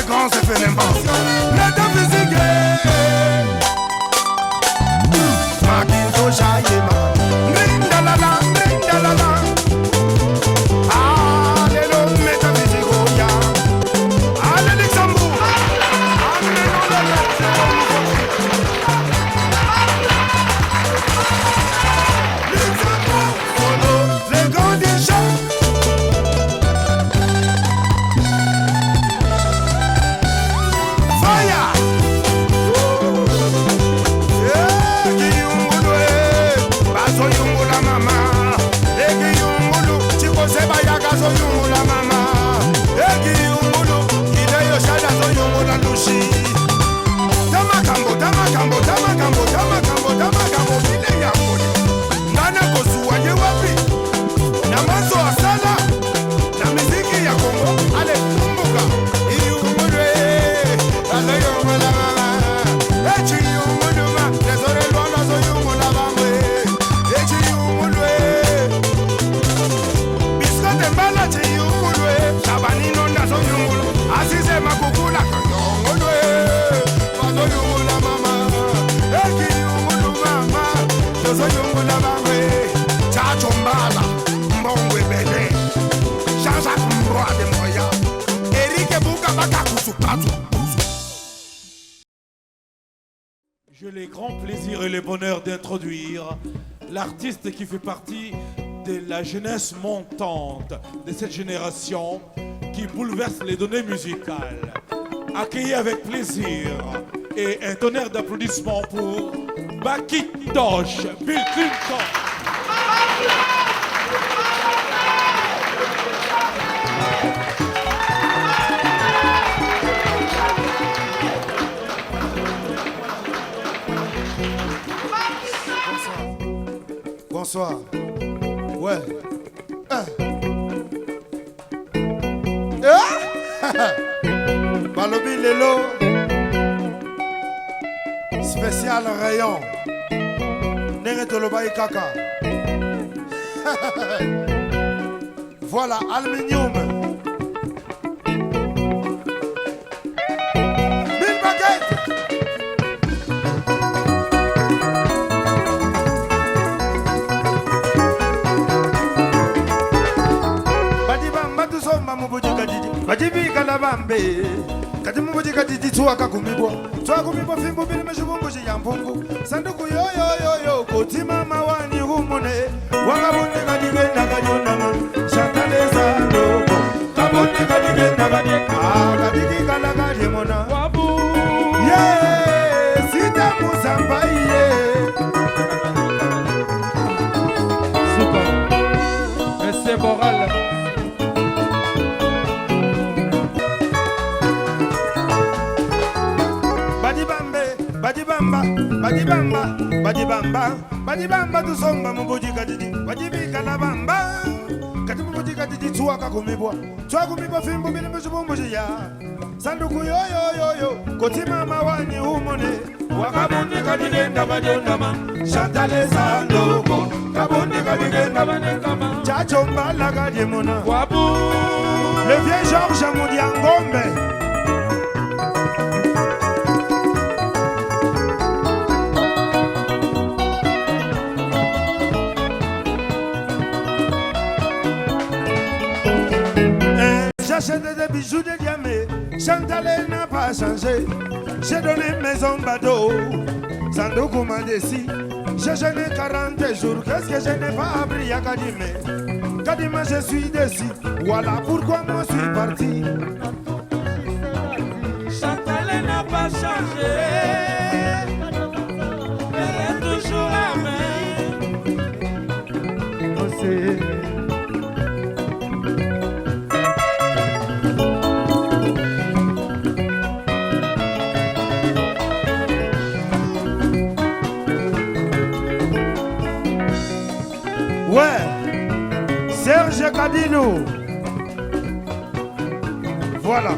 grands événements. Métaphysique. Makinto Shayema. Ndalala, ndalala. Ah, lelo métaphysique, oh, ya. Allez, Luxembourg. Luxembourg, solo, les grands des champs. Fire! Eh, kiyungulu, eh, bazoyungula mama. Eh, kiyungulu, chikose bayaka zoyungula mama. Eh, kiyungulu, kileyo shada zoyungula lushi. Tamakambo, tamakambo, tamakambo, tamakambo, tamakambo, bile yangoli. Ngana kozuwa ye wapi? Na maso asala, na miziki ya Kongo, ale kumbuka. Iyungulu, eh, bazoyungula mama. Eh, chiyungulu ma, Trésor Lwando azoyungula bangwe. Eh, chiyungulu, eh. Biscotte Mbala chiyungulu, eh. Shabani Nonda azoyungulu. Azize Makukula kayongolo, eh. Bazoyungula mama. Eh, kiyungulu mama. Tozoyungula bangwe. Chacho Mbala, Mbongo Ebele. Jean-Jacques Mbroa de Moya. Eric Buka Bakakusu Katu. J'ai le grand plaisir et le bonheur d'introduire l'artiste qui fait partie de la jeunesse montante de cette génération qui bouleverse les données musicales. Accueillez avec plaisir et un tonnerre d'applaudissements pour Bakitosh Bill Clinton. Bonsoir. Ouais. Ah. Ah! Balobi lelo spécial rayon ndenge tolobaki kaka. Voilà, aluminium. Bill Baguette. Badibamba tusomba mubujikajiji badibikala bambe kati mubujikajiji tsuwakakumibwa twakumibwa fimbu bili mishibumbushi ya mpungu sanduku yoyoyoyo koti mama wani humune wakaboneka digenda kajondama shantalezandoko kaboneka digenda kadikikala kadimona ye sita musambaye. Super. Monsieur Boral. Badibambe, badibamba, badibamba, badibamba, badibamba tusomba mubujikajiji badibikala bamba kati mubujikajiji tsuwakakumibwa twakumibwa fimbu bili mushibumbushi ya sanduku yoyoyoyo koti mama wani umone wakabundika digenda bajondama shantale sandoko kabundika digenda chacho mbala kadimona. Wabu. Le vieux Georges Mudiangombe. Eh, j'achète des bijoux de diamants, Chantal n'a pas changé. J'ai donné maison Bado, Sandoku m'a déçu. J'ai jeûné 40 jours, qu'est-ce que je n'ai pas appris à Kadime? Kadime, je suis déçu. Voilà pourquoi moi je suis parti. Chantal n'a pas changé. Elle est toujours la même. Ouais, Serge Kadilou. Voilà.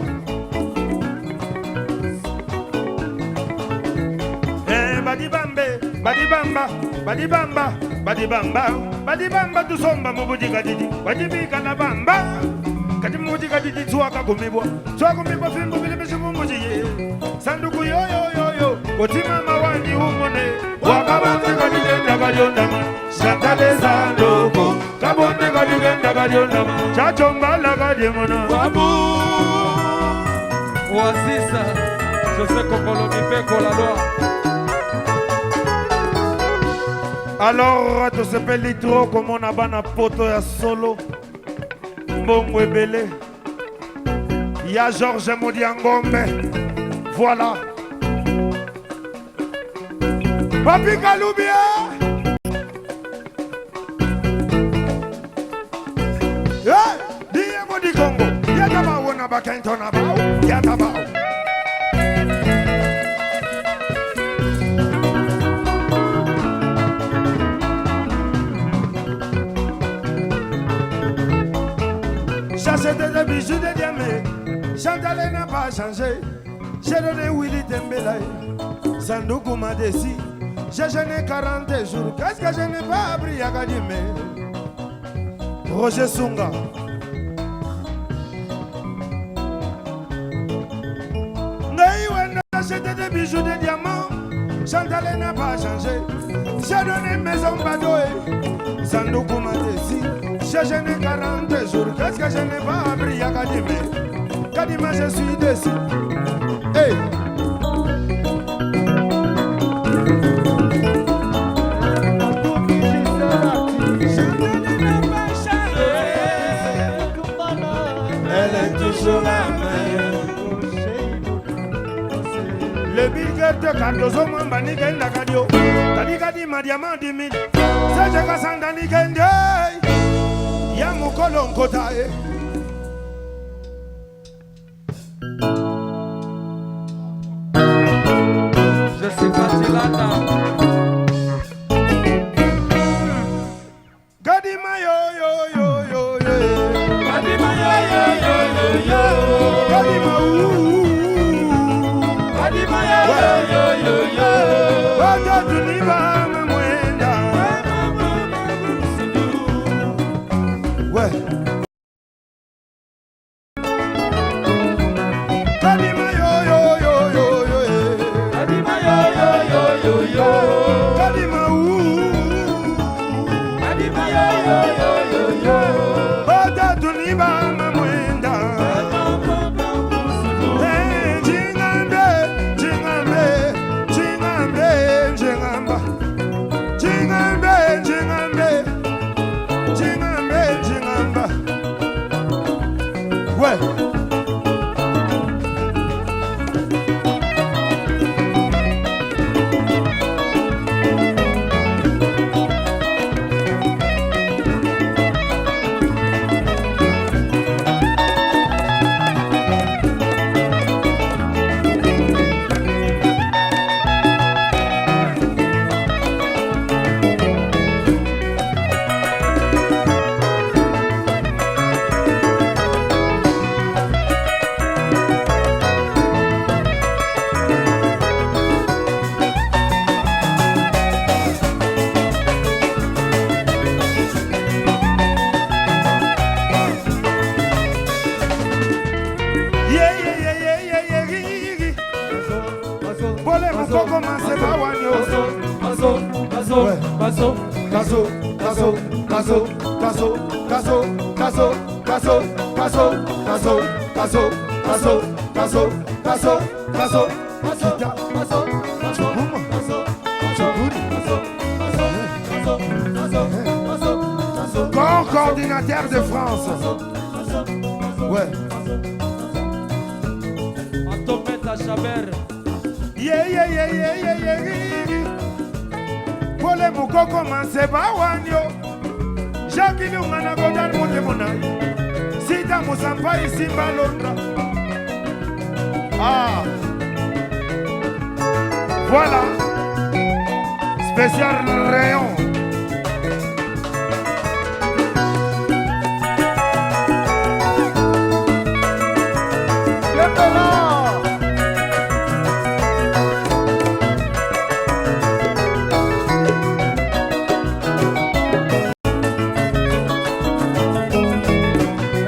Eh, badibambe, badibamba, badibamba, badibamba, badibamba tusomba mubujikajiji, badibika na bamba. Kati mubujikajiji. Dikadidi tswaka gumibwa tswa gumibwa fimbo vile mishivumbu chiye sanduku yoyoyoyo kotima mawani umone wakabonde kadigenda kadiondama Chantal Sanduku kabonde kadigenda kadiondama chachombala kadimona Wabu Oasis José Kokolo Mibeko la loi. Alors tosepeli trop komona bana poto ya solo mbongo ebele ya Georges Modiangombe. Voilà Papi Kaloubia. Hey, diye Modi Congo yataba wona bakento na bao yataba. J'achète des bijoux de diamants. Chantal n'a pas changé. J'ai donné Willy Tembela. Sanduku m'a déçu. J'ai jeûné 40 jours. Qu'est-ce que je n'ai pas appris à Kadime? Roger Sunga. Acheté des bijoux de diamants. Chantal n'a pas changé. J'ai donné maison Badoé. Sanduku m'a déçu. J'ai jeûné 40 jours. Qu'est-ce que je n'ai pas appris à Kadime? Kadima, je suis déçu. Hey! Elle est toujours la même. Le bigete Cardozo mwamba nikenda kadio. Kadi madiama dimi. Seje kasanda nikende. Ya mukolo nkota eh.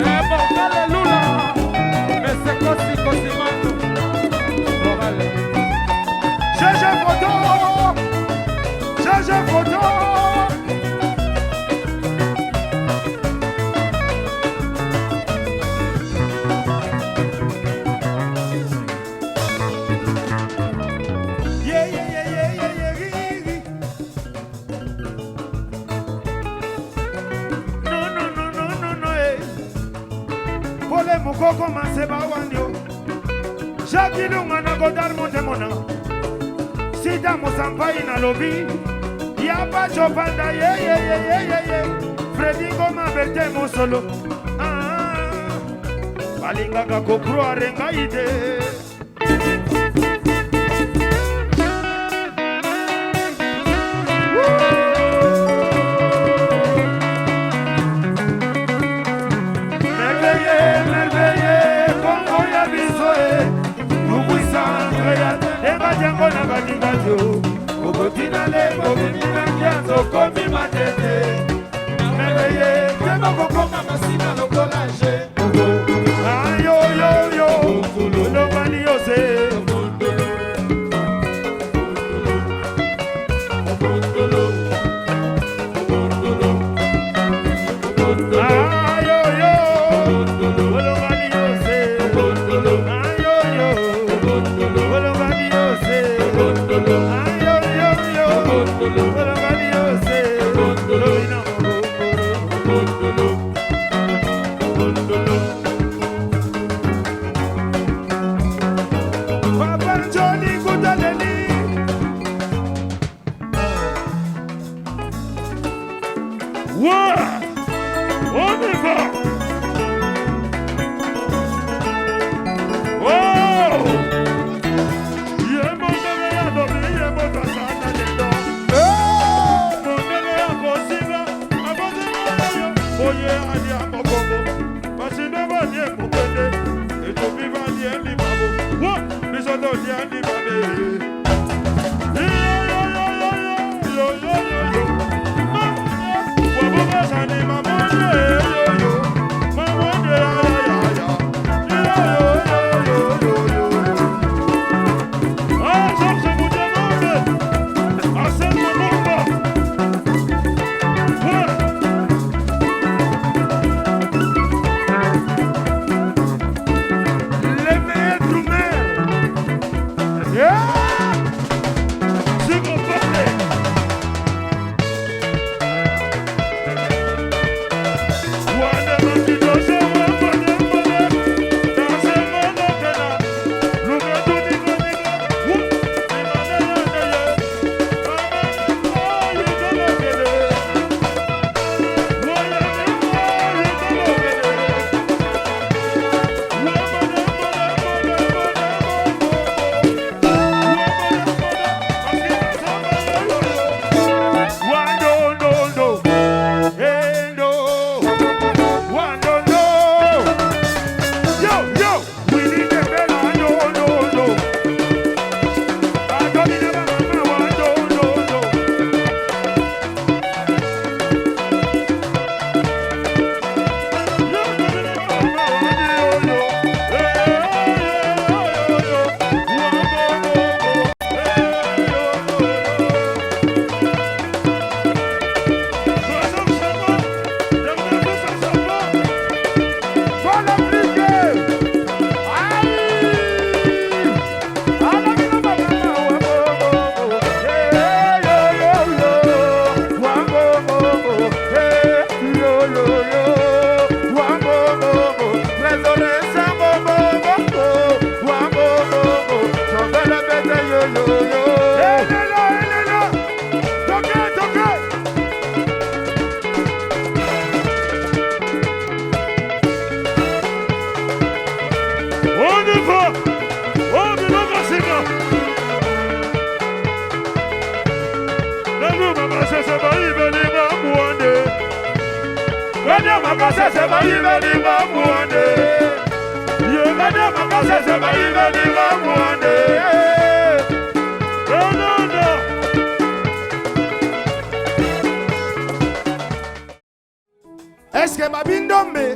Eh, Morgale Lula. Charle Mukoko Maseba Wandio Jacques Ilunga na Godard Montemona Sida Mosampai na lobi Ya Pacho Panda ye ye ye ye ye ye Freddy Ngoma Bertin Mosolo ah, balingaka ko croire ngai te. Okomi matete merveille keba kokoma masina lokola je ayoyoyo lobali yose. Ayoyo lobali yose. Ayoyo lobali yose. Ayoyoyo lobali yose. Lobina mokolo. Papa Njoli Kutaleli. Ouais! On y va! Oh! Ye mondele ya dobi, ye moto asana lelo. Mondele ya kosinga, akosinga yo. Oye alia mokongo, basino balie mokende, etobi balie limabo. Wo! Biso tolia libabe. Yo, yo, yo, yo, yo, yo, yo, yo. Les meilleurs drummers. Yeah! Wando, endo, wando, no. Yo, yo, we need the bell, no, no, no. I don't need a wando, no, no. Faut l'appliquer. Aïe! On y va! Oh, biloko sika! Naluma masese bayibeli bamuande. Kanya makasese bayibeli bamuande. Ye kanya makasese bayibeli bamuande. No, no, no. Est-ce que Babi Ndombe,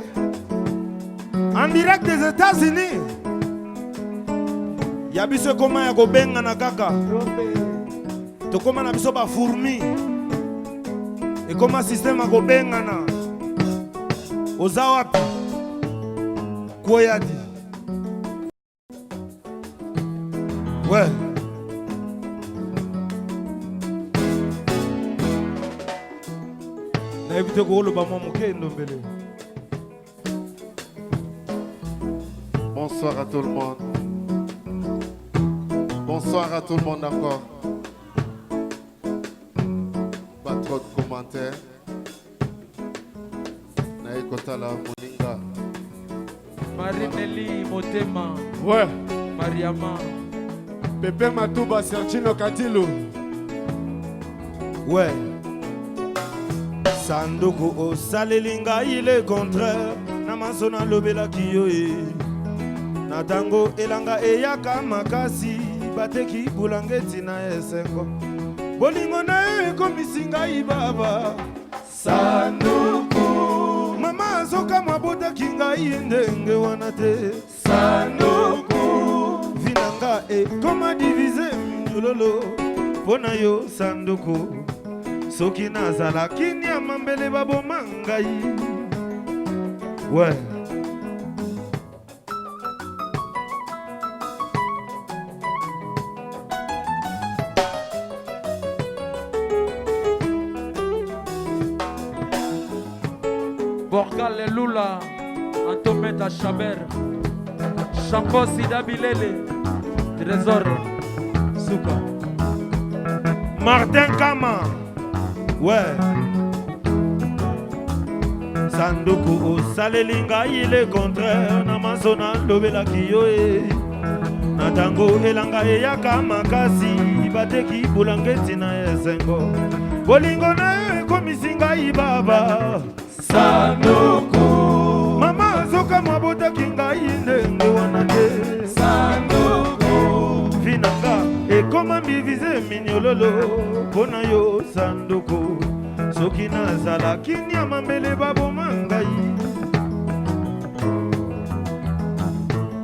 en direct des États-Unis, ya biso ekoma ya kobengana kaka, tokóma na biso bafourmi, ekóma système ya kobengana. Oza wapi? Koyadi ouais. Nayebi te, kokoloba mwa moke, Ndombele. Bonsoir à tout le monde. Bonsoir à tout le monde encore. Pas trop de commentaires. Naye kotala moninga. Marie-Nelly Motema. Ouais. Mariama. Pepe Matuba, Sergino Katilu. Ouais. Sanduku osaleli ngai le contraire na manso nalobelaki yo e na ntango elanga eyaka makasi bateki bulangeti na esengo bolingo na yo ekomisi ngai baba sanduku mama azokamwa abotaki ngai ndenge wana te sanduku vi na nga ekoma divise lolo mpo na yo sanduku soki nazalaki nyama mbele baboma ngai we Borka Lelula, Antometa Chaber, Chanko Sida Bilele, Trésor Suka. Martin Kama ouais sanduku osaleli ngai le contraire na manso nalobelaki yo e na ntango elanga eyaka makasi bateki bulangeti na esengo bolingo na yo ekomisi ngai baba Sanduku mama azokamwa abotaki ngai ndenge wana te Sanduku vi na nga ekoma mbivize minyololo mpo na yo sanduku soki nazalaki nyama mbele baboma ngai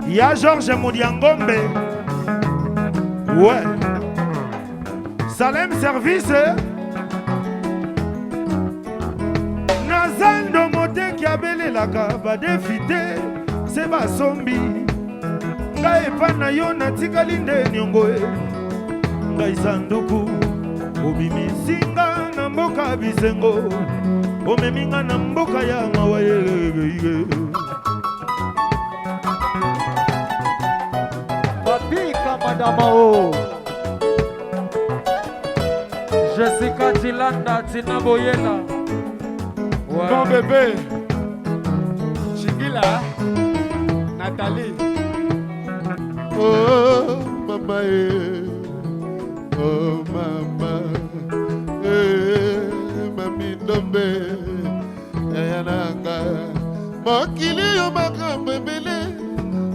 ya Georges Modiangombe ouais Salem service na zando moteki abelelaka badefi te se basombi ngai epa na yo natikali nde niongo e ngai sanduku obimisi nga na mboka bisengo omemi nga na mboka ya mawa ye Papi Kamadamao Jessica Chilanda Tina Boyela ouais. Mon bébé Chingila Nathalie Oh mama eh. Oh mama eh, mami ndombe yaya nanga mokili yo makambo ebele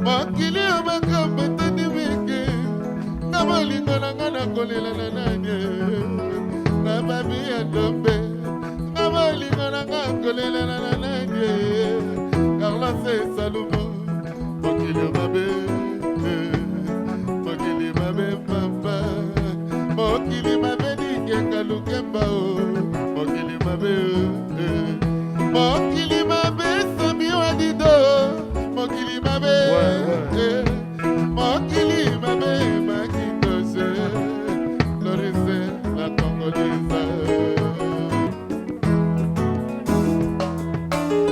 mokili yo makambo etondi mingi nga bolingo na nga nakolela na nani na mami ya ndombe nga bolingo na nga kolela na nani Carlos Salomo mokili mabe mokili mabe papa mokili mabe likenga lukemba o mokili mabe mokili mabe sami wadido mokili mabe mokili mabe makitose lorise la congolaise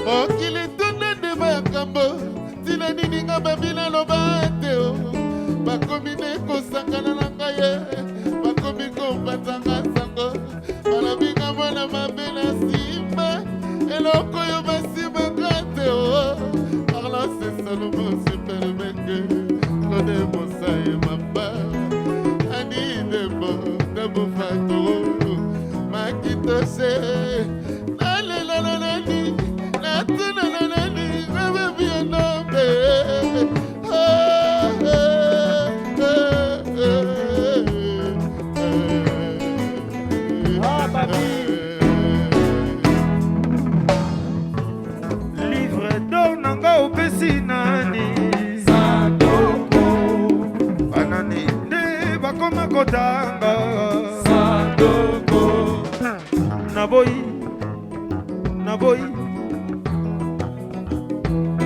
mokili tunda nde makambo ntina nini nga babi naloba te o bakomi nde kosangana na ngai ye bakomi kopanzanga sango balobi nga mwana mabe na nsima eloko oyo basimbaka te o Carlos Salomo supermeke Claude Mosaye Mamba Ani Debo Debo Fato Makitose nalela na nani natuna na nani babebi ya ndombe Ah, babi. Livre d'or na nga opesi nani Sanduku banani nde bakoma kotanga Sanduku naboyi naboyi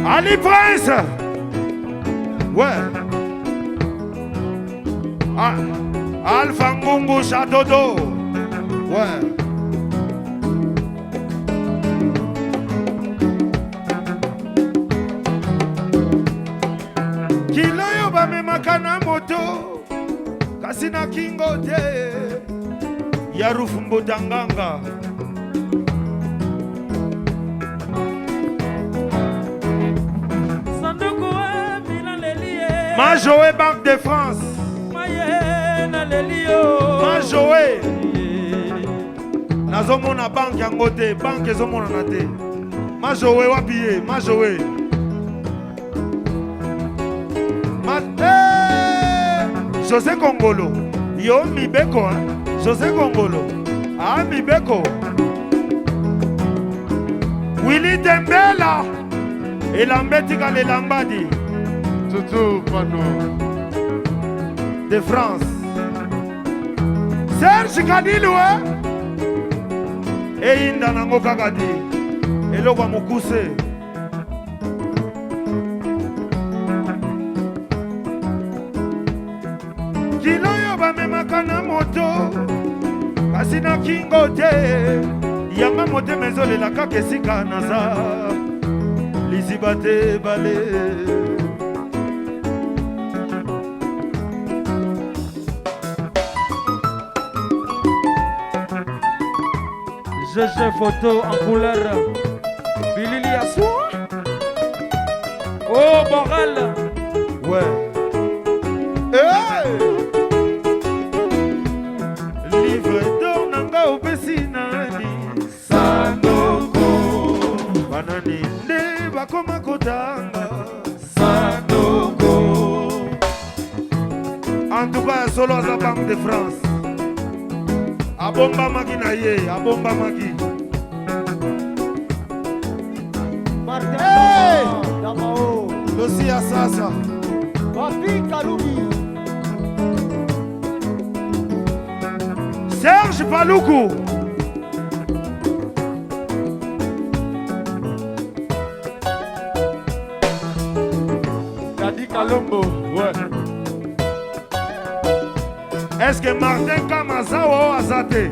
Ali Prince ouais ah, Alpha Ngungu Chadodo ouais Kilo oyo bamemaka na moto kasi na kingo te ya rufu mbotanganga. Sanduku e Milan leli ye. Ma Joé Banque de France. Maye na leli yo. Ma Joé. Nazomona banque yango te, banque ezomonana te. Ma Joé wapi ye? Ma Joé. Ma hey! José Kongolo. Yo mibeko hein? José Kongolo. Ah mibeko. Willy Dembela. Elamba etikala elamba di. Tutu Pano. De France. Serge Kadilu eh? Eyinda nango kaka di. Eloko ya mokuse. Kilo oyo bamemaka na moto kasi na kingo te yanga motema ezolela kaka esika naza liziba te bale. GG photo en couleur bilili ya soa. Oh Borel. Ouais. Hey! Livre d'or nanga opesi nani? Sanduku. Banani nde bakoma kotanga? Sanduku. En tout cas, solo aza Banque de France. Abombamaki na ye, abombamaki. Martin Hey! Damao. Dossier ya sasa. Papi Kalubi. Serge Paluku. Dadi Kalombo. Ouais. Est-ce que Martin Kama aza o aza te?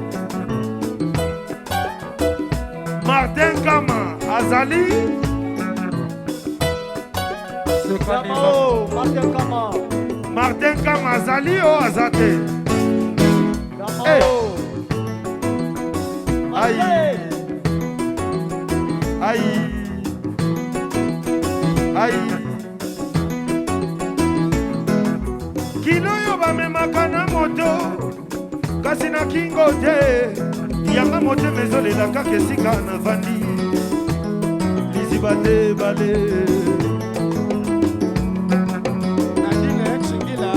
Martin Kama azali? Damao, Martin Kama. Martin Kama azali o aza te? Damao. Aïe. Aïe. Aïe. Kilo oyo bamemaka na moto kasi na kingo te yanga motema ezolela kaka esika navandi liziba te bale. Nadine Chingila.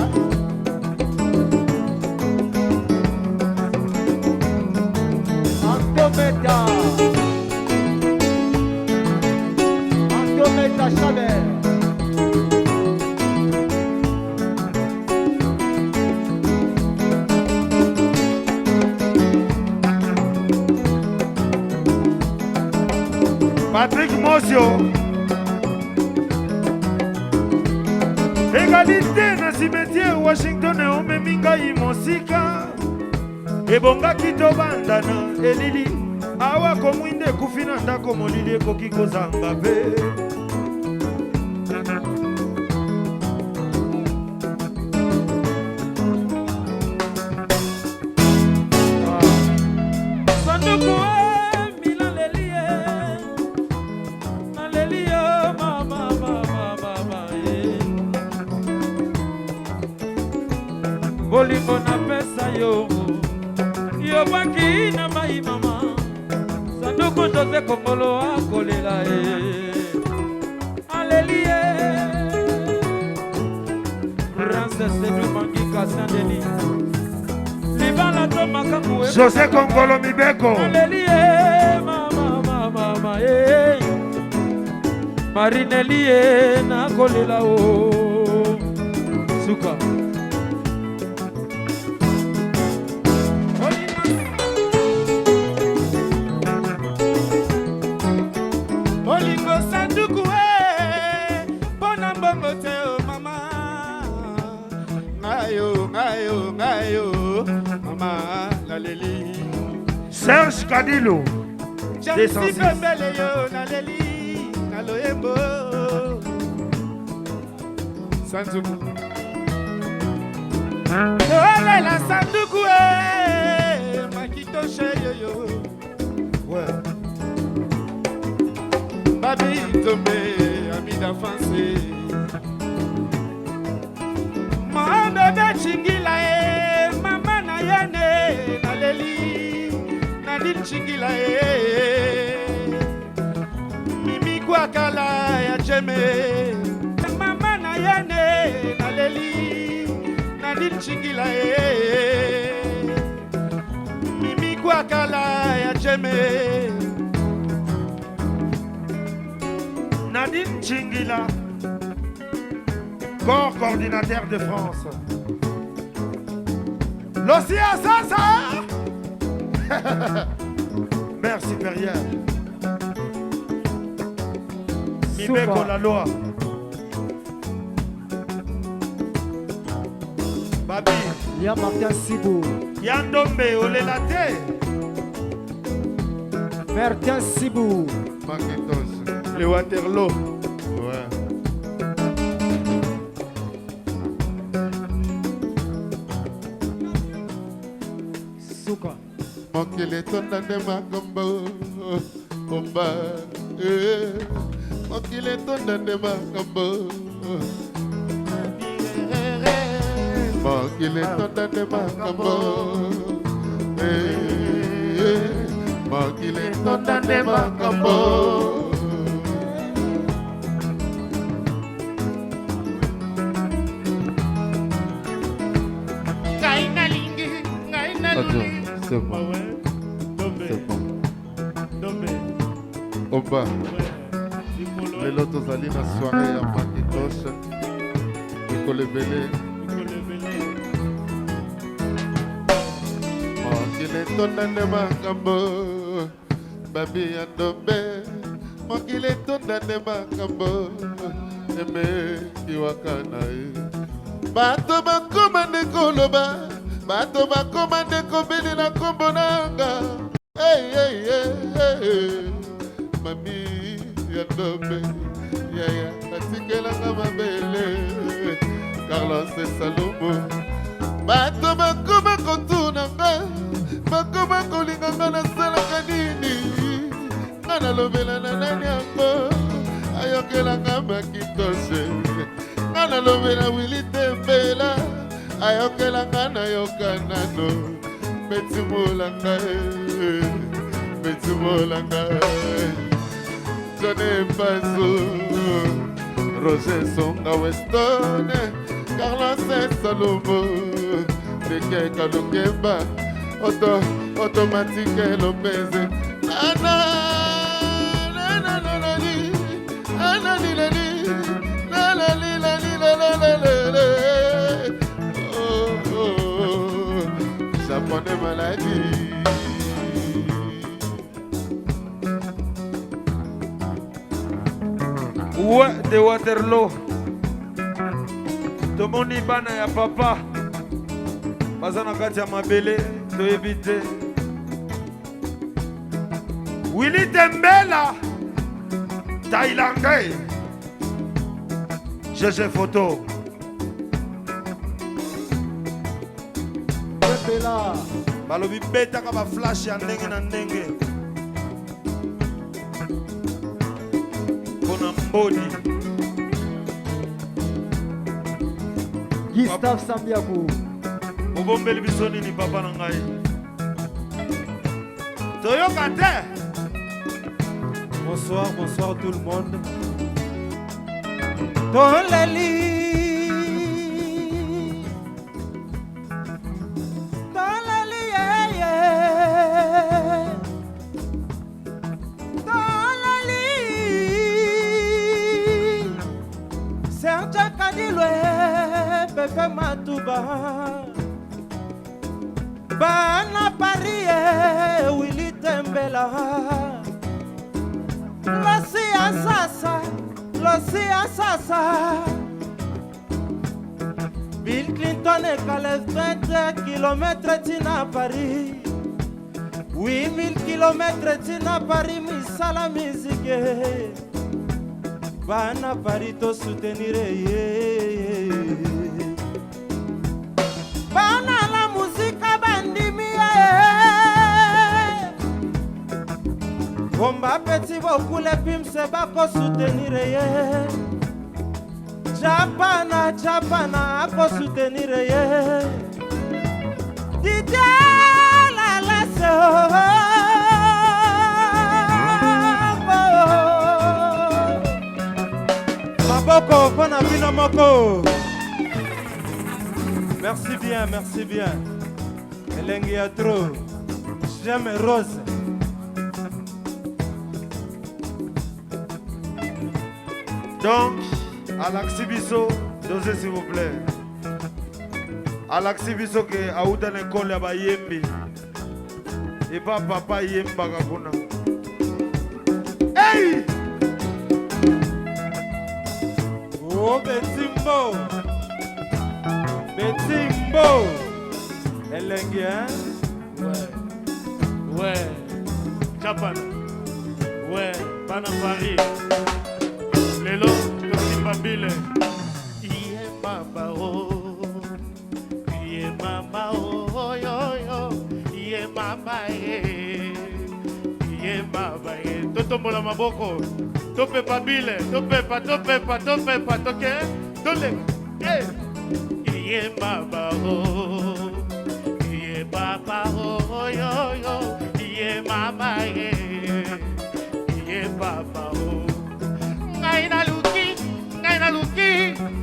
Antometa. Antometa Chabert. Patrick Mosio. Égalité na cimetière Washington omemi ngai mosika ebongaki tobandana elili awa komwinda ekufi na ndako molili ekoki kozanga mpe. Sanduku e Milan leli e naleli yo mama mama mama e bolingo napesa yo yo bwaki na mai mama sanduku Jose Kongolo akolela e aleli e Princesse Edu Mangika Saint-Denis libala to makambo e José Kongolo Mibeko. Aleli e mama mama mama e Marineli e nakolela o suka. Bolingo sanduku e mpona mbongo te o mama ngayo ngayo ngayo mama naleli. Serge Kadilu. Jamsi 206. Pembele yo naleli na loyembo. Sanduku. Olela sanduku e makitoshe yoyo. Ouais. Babi Tombe, ami d'enfance. Mon bébé Chingila e mama na yene naleli Nadine Chingila e Mimi Kwakala ya Jeme mama na yene naleli Nadine Chingila e Mimi Kwakala ya Jeme Nadine Chingila, corps coordinateur de France. L'océan Sasa. Mère supérieure. Mibeko la loi. Babi. Ya Martin Sibou. Ya Ndombe olela te. Martin Sibou. Macintosh. Le Waterloo. Ouais. Suka. Mokili etonda nde makambo omba eh. Mokili etonda nde makambo mokili etonda nde makambo eh. Mokili etonda nde makambo. Ngai nalingi, ngai naluli. C'est bon. C'est bon. Oba. Lelo tozali na soirée ya Macintosh. Mikolo ebele. Mokili etonda nde makambo. Babi ya ndombe. Mokili etonda nde makambo. Emekiwaka na ye. Bato bakoma nde koloba. Bato bakoma nde kobelela nkombo na nga. Hey, hey, hey, hey. Mami ya ndombe yaya atikelanga mabele Carlos Salomo. Bato bakoma kotuna nga, bakoma kolinga nga, nasalaka nini? Nga nalobela na nani yango ayokelanga makitoshe? Nga nalobela Wili Tembela ayokelanga, nayoka nano betimolanga, betimolanga. John Epazo, Roger Songa Weston, Carlos Salomo, Neke Kalukemba, Auto, Automatique Lopez, Nana, Nana, Nana, Nana, Nana, Nana, Nana, Nana, Nana, oh, oh, Japonais maladie. Ouais, de Waterloo. Tomoni bana ya papa baza na kati ya mabele, toyebi te. Willy Tembela Thaïlandais GG Photo. Tembela. Balobi betaka ba flash ya ndenge na ndenge mpona mbodi. Gustave Sambiaku. Obombeli biso nini papa na ngai? Toyoka te. Bonsoir, bonsoir tout le monde. Toleli, toleli, yeah, yeah. Toleli, Serge Kadilwe, Pepe Matuba. Bana Paris, eh, Willy Tembela. Losia Sasa, Losia Sasa. Bill Clinton ekale 20 km tina Paris. 8000 km tina Paris, misala mizike. Bana Paris to soutenir ye. Bomba petit bokule pimse bako soutenir ye. Japana Japana ako soutenir ye. Didier Lalase Maboko mpona bino moko. Merci bien, merci bien. Elengi ya trop. J'aime Rose. Donc, alakisi biso, dosez s'il vous plaît. Alakisi biso ke auta na ekole ya bayembi. Epa papa yembaka kuna. Hey! Oh, Betimbo. Betimbo. Elengi, hein? Ouais. Ouais. Japan. Ouais. Bana Paris. Lelo, tosimba bile. Iye mama oh. Iye mama oh yo yo. Iye mama eh. Iye mama eh. Totombola maboko. Topepa bile. Topepa, topepa, topepa, toke. Tole. Eh. Iye mama oh. Iye papa oh yo yo. Iye mama eh. Iye papa oh. Ngai naluki, ngai naluki,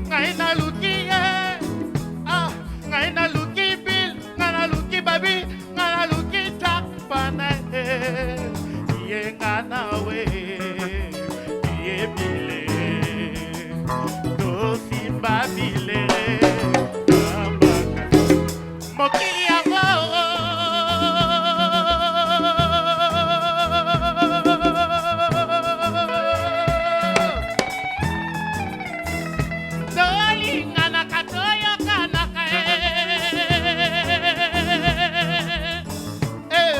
ngai naluki eh. Ah, ngai naluki Bill, ngai naluki Babi, ngai naluki Jack Pana eh. Iye nga nawe, iye bile. Tosimba bile. Mokili yango. Tolinganaka, toyokanaka, eh. Eh.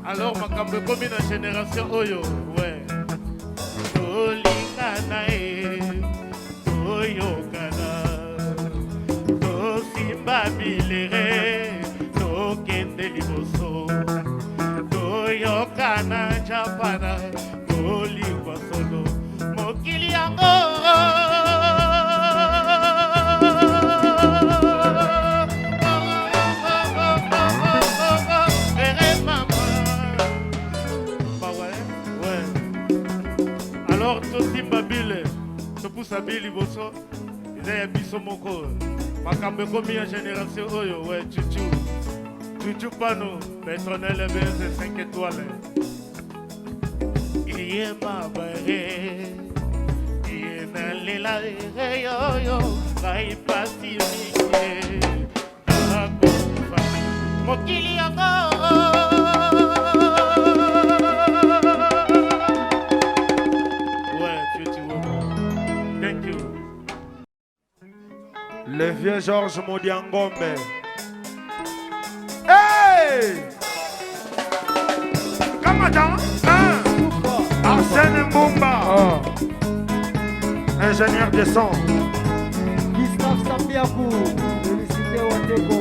Alors makambo ekomi na génération oyo, ouais. Tolingana e, toyokana, tosimba bilere, tokende liboso, toyokana japana, kolingwa solo mokili yango. Ere mama. Bah ouais, ouais. Alors tosimba bile, topusa bile liboso, eza ya biso moko. Makambo ekomi ya génération oyo, ouais, chuchu. Chuchu pano, personnel BS 5 étoiles. Iye mabare, iye nalela yo yo, ngai pasi mingi, nakokufa. Mokili yango. Ouais, tu vois. Thank you. Le vieux Georges Modiangombe. Hey! Kamata, un. Arsène Mbumba. Ingénieur de son. Gustave Sambiaku, félicité Wateko.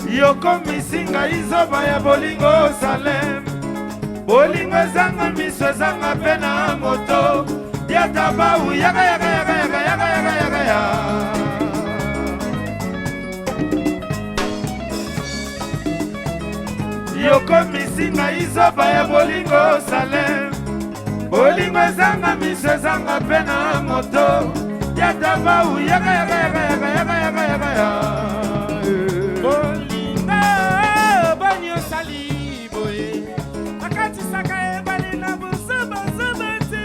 Yokomisi ngai zoba ya bolingo Salem. Bolingo ezanga miso, ezanga mpe na moto. Diata bau yaka yaka yaka yaka yaka yaka yaka ya. Yokomisi ngai zoba ya bolingo Salem. Bolingo ezanga miso, ezanga mpe na moto. Diata bau yaka yaka yaka yaka yaka yaka yaka ya. Bolingo boni osali boye, akatisaka ebale na bozobazoba te.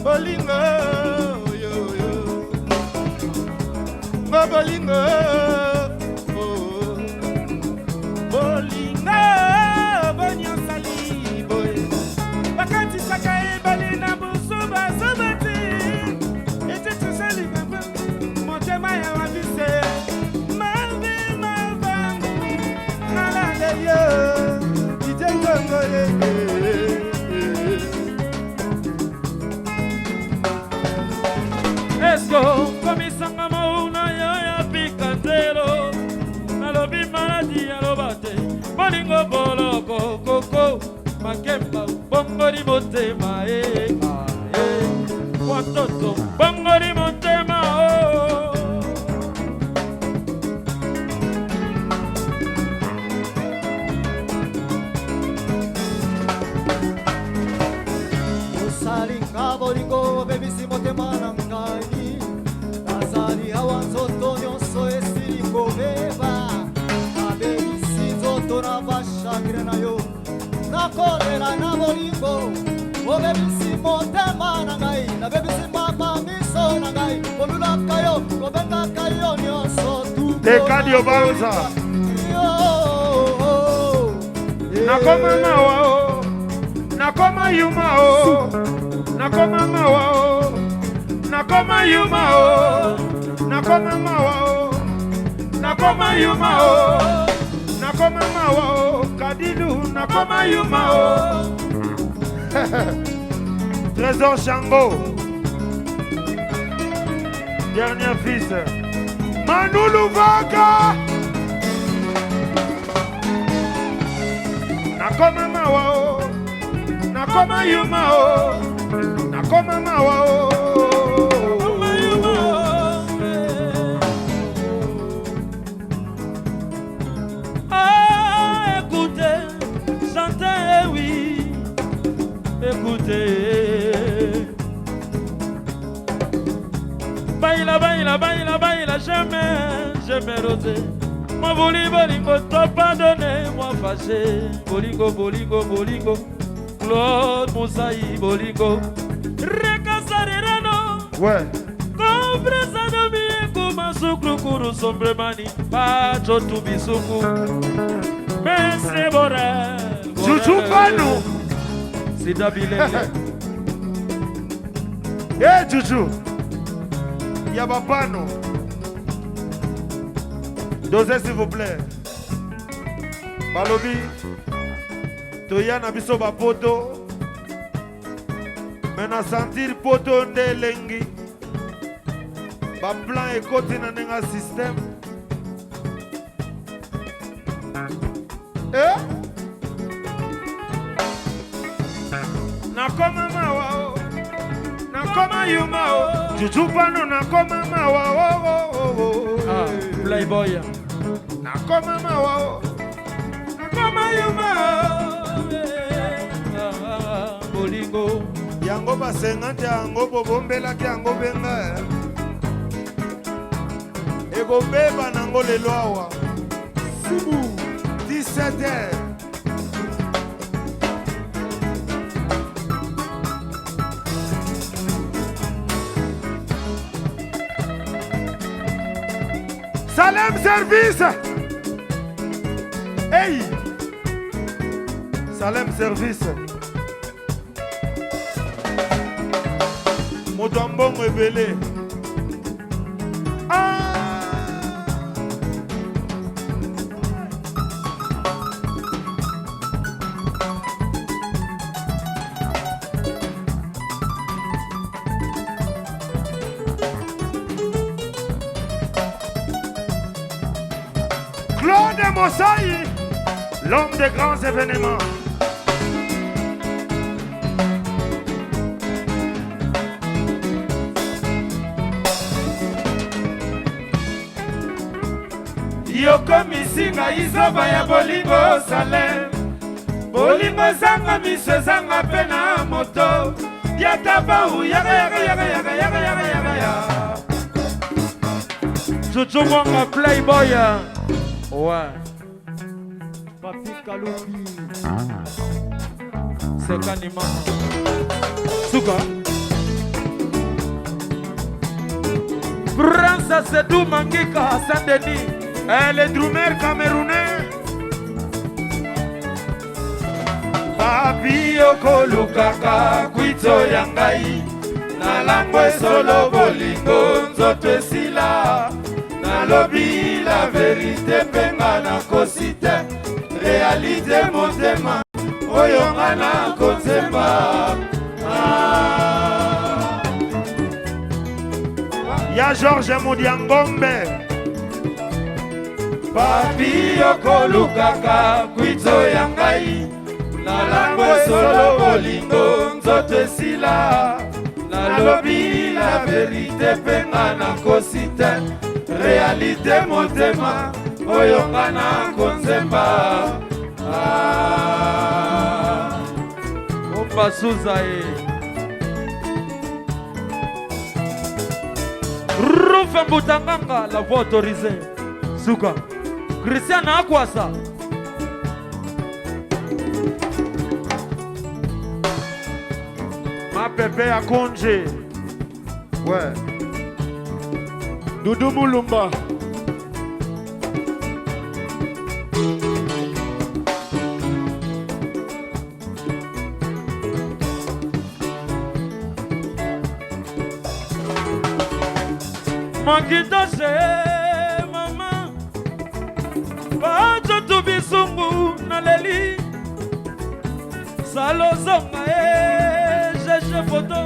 Bolingo yoyo ngo bolingo, oh. Bolingo boni osali boye, bakatisaka ebale na bozobazoba te. Ete tosali motema ya wabise mabe mabangu nalaleli yo DJ Ngongo ye. Esko komisi bolingo boloko koko makemba bongoli motema e eh, ah, eh. Watoto bongoli motema oh. Osalinga bolingo obebisi motema na ngai nazali awa nzoto nyonso esili kobeba nabebisi nzoto na bashagre na yo nakolela na bolingo obebisi motema na ngai nabebisi mama miso na ngai kolulaka yo kobengaka yo nyonso tu Tekadi Obanza. Nakoma mawa o, nakoma yuma o, nakoma mawa o, nakoma yuma o, nakoma mawa o, nakoma yuma o, nakoma mawa o, kadilu nakoma yuma o. Trésor Chango, dernier fils, Manu Luvaka. Nakoma mawa o, nakoma yuma o, nakoma mawa o. Nakoma yuma o. Ah, écoutez, chantez, oui, écoutez. Baila, baila, baila, baila, j'aime, j'aime rosé. Moi, voulu, bolingo, toi pardonner, moi fâché. Bolingo, bolingo, bolingo, Claude Moussaï, bolingo. Recasarerano. Ouais. Compresa do mieko masuklu kuru sombremani pacho tu bisuku Mestre Borel Juju Pano. Sida Bilele Eh Juju. Ya bapano. Dosez s'il vous plaît. Balobi. Toya na biso ba poto. Mais na sentir poto nde elengi. Ba plan ekoti na ndenge ya système. Eh? Nakoma mawa o. Nakoma yuma o. Juju pano nakoma mawa o o o o. Ah, Playboy Nakoma mawa o. Nakoma yuma o. Ah, Bolingo Yango ba 50 yango bobombelaki yango benga. Ekobeba nango lelo awa. Sibu 17 heures. Salem Service. Hey. Salem Service. Moto ya mbongo ebele. Ah! Claude Mossaï, l'homme des grands événements. Yokomisi ngai zoba ya bolingo Salem. Bolingo ezanga miso ezanga mpe na moto. Yata bau yaka yaka yaka yaka yaka yaka yaka ya. Juju Mwanga Playboy Ouais Papi Kalumbi Sekani mama Suka Prince Sedou Mangika Saint-Denis Eh, les drummers camerounais. Papi okolukaka kwito ya ngai nalangwe solo bolingo nzoto esila nalobi la verite mpe nga nakosi te realite motema oyo nga nakotemba ah. Ya Georges Modiangombe. Papi okolukaka kwito ya ngai Nalangwe solo bolingo nzoto esila Nalobi la verite mpe nga nakosi te Realite motema oyo nga nakonzemba ah. Ombasuza ye Rufe Mbutanganga, la voix autorisée. Suka. Christian Akwasa. Mapepe ya konje. Ouais. Doudou Moulumba. Makitoshe mama bato bisungu naleli salozonga e jeje foto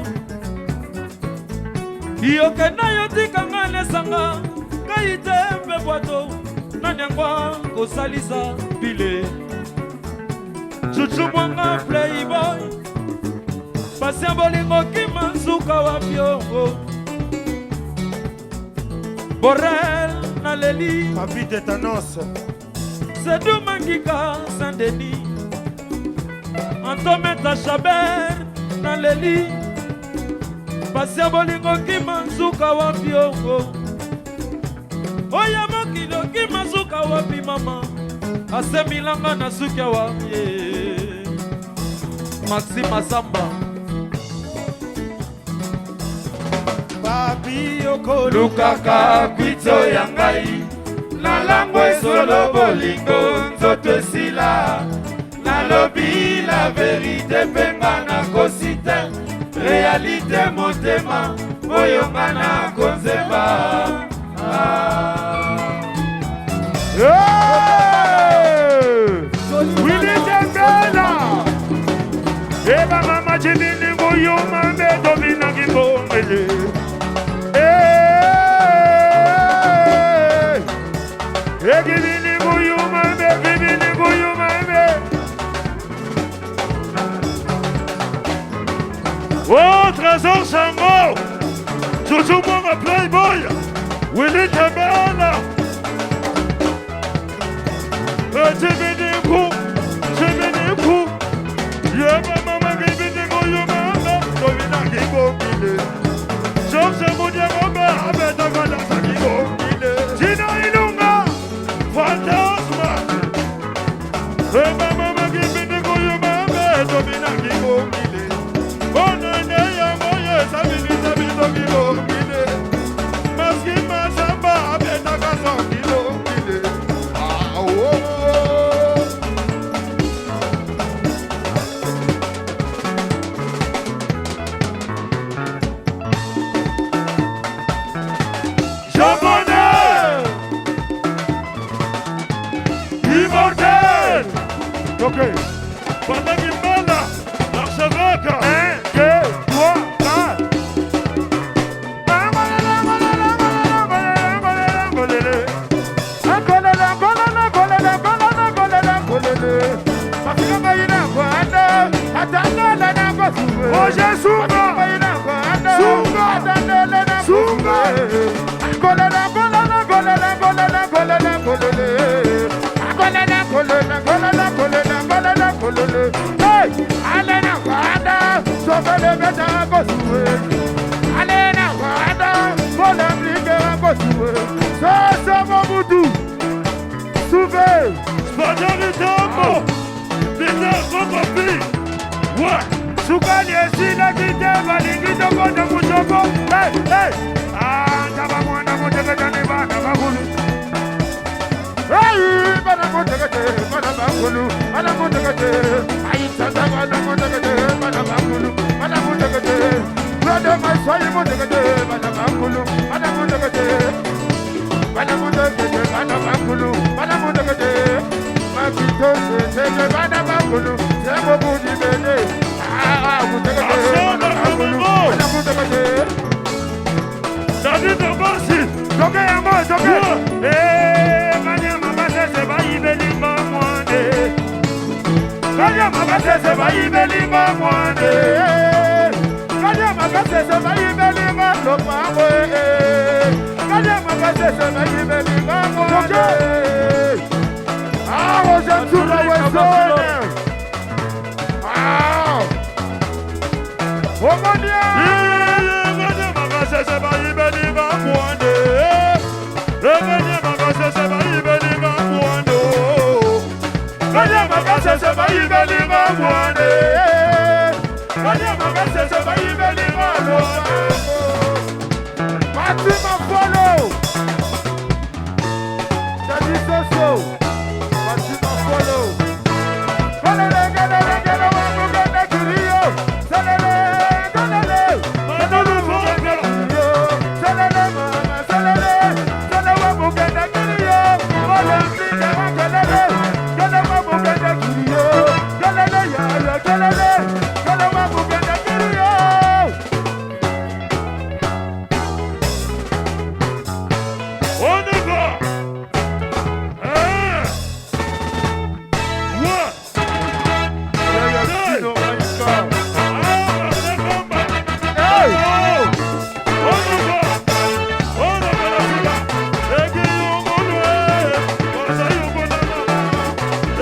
yokenda yo tikanga nesanga ngai te mpe bwato nani yango kosalisa bile Chuchu mwanga playboy Pasi ya bolingo kima nsuka wapi oh. Borel naleli Papi Tetanos Sedu Mangika Saint-Denis Antometa Chabert naleli Pasi ya bolingo kima nsuka wapi oh. Oya mokili okima suka wapi mama asemilanga na suki awa ye Maxi Masamba Papi okoluka Lukaka kwito ya ngai nalangwe solo bolingo nzoto esila nalobi la verite mpe nga nakosi te realite motema oyo nga nakonzemba ah. Willy Tembela Eba mama chibini nguyuma mbeto bina kibongele Eh Ekibini nguyuma mbe kibini nguyuma mbe Oh Trésor Sango Chuchu Mwanga Playboy Willy Tembela Chibini ku Chibini ku Yeba mama kibini nguyuma mbe Tobina kibongile George Mudiagobe abeta kala kibongile Gina Ilunga Fantasma Eba mama kibini nguyuma mbe Tobina kibongile Bonane ya moye sabini sabini kibongile Maski masamba abeta kala kibongile Ah oh Japonais Immortel Ok Pendant qu'il parle, l'archevêque 1, 2, 3, 4 Roger Sunga Sunga Sunga Spaghetti Tambo Peter Kokopi Ouais sukali esilaki te balingi tokota mosoko antaba mwana moteketani bana bakulu bana motekete bana bakulu bana motekete aitata bana motekete bana bakulu bana motekete brother maswai motekete bana bakulu bana motekete bana motekete bana bakulu bana motekete makitose seke bana bakulu sebo budibele motekete bana bakulu bana motekete David Obasi toke yango toke banyama Kanyama kasese bayibelinga mwane. Kanyama kasese bayibelinga lopango. Kanyama kasese bayibelinga mwane. Ah, Roger Tsura Wesone. Ah. Omonia. Kanyama kasese bayibelinga mwane. Kanyama kasese bayibelinga mwane. Kanyama kasese bayibelinga mwane. Kanyama kasese bayibelinga mwane. Fatima Follow. Daddy Soso. Fatima Follow. Kolele gelele gele wamugende kiriyo. Selele gelele. Wamugende kiriyo. Selele mama selele. Sele wamugende kiriyo. Ole msije wakelele. Gele wamugende kiriyo. Gelele yaya gelele. Gele wamugende kiriyo. On y va. Un, one, Yaya Tino Maika. ah, Hey! On y va. On y va. Egi yungulwe, waza yungula mama.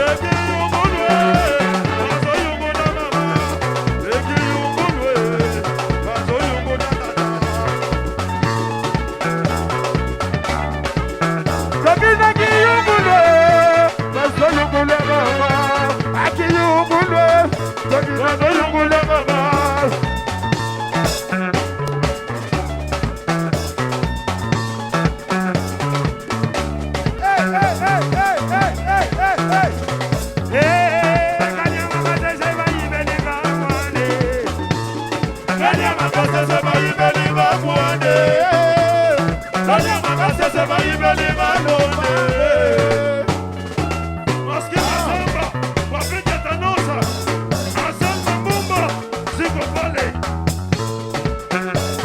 Egi yungulwe, waza yungula mama. Egi yungulwe, waza yungula tata. Sabina kiyungulwe, basoyungulwe mama. Akiyungulwe, Sabina bayungulwe mama. Hey, hey, hey, hey, hey, hey, hey, hey. Eh, kanyama kasese bayibelinga mwane. Kanyama kasese bayibelinga mwane. Kanyama kasese bayibelinga mwane. Maski Masamba, Wapige Tanosa, Hassan Mambumba, ziko pale.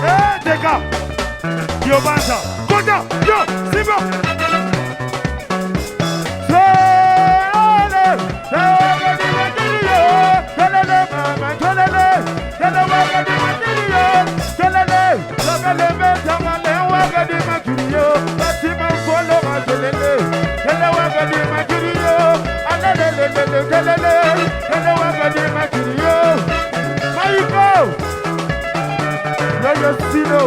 Eh, Deka. Yobanza, Kota, yo, Simba. Selele, selele, selele, mama, selele, selele, wakadi makiriyo, selele, selele, selele, wakadi makiriyo, Fatima folo maselele, selele wakadi makiriyo, alelelelele, selele, selele wakadi makiriyo. Maiko, Yoyo Sino,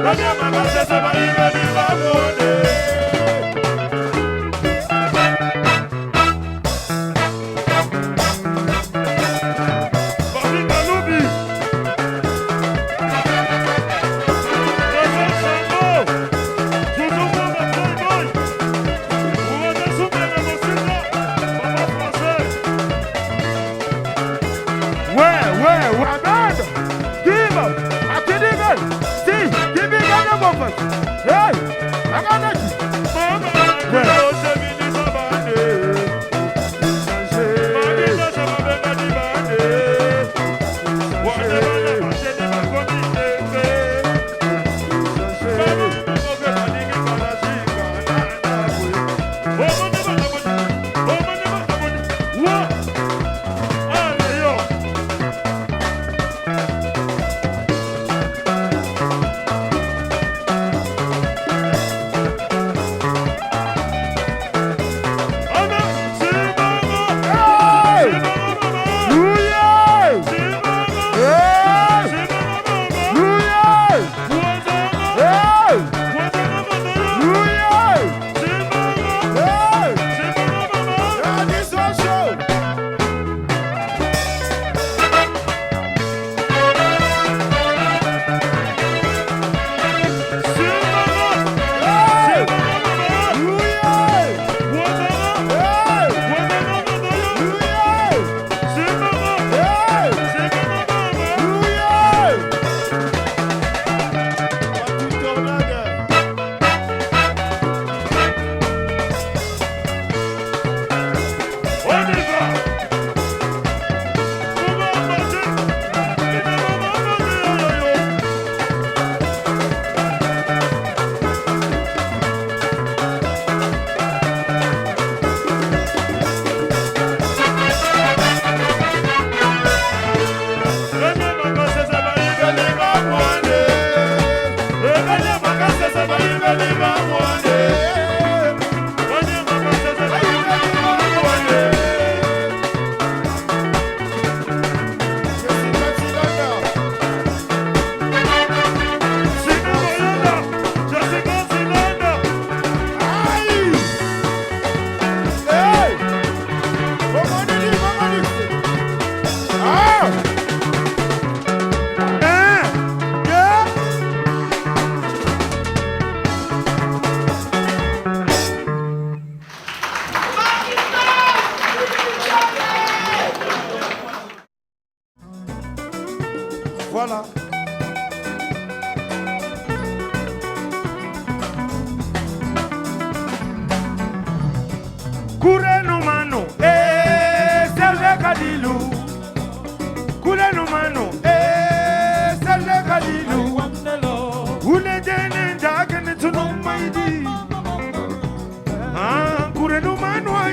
Kanyama kasese bayibelinga mwane. Babi Kalubi. Rafael Sango. Zuzu Mwamba Playboy. Uwanda Sumene Mosika. Baba Français. Ouais, ouais, ouais. Amen. Give. Akidigan. Si, Kibigan Mofas. Hey.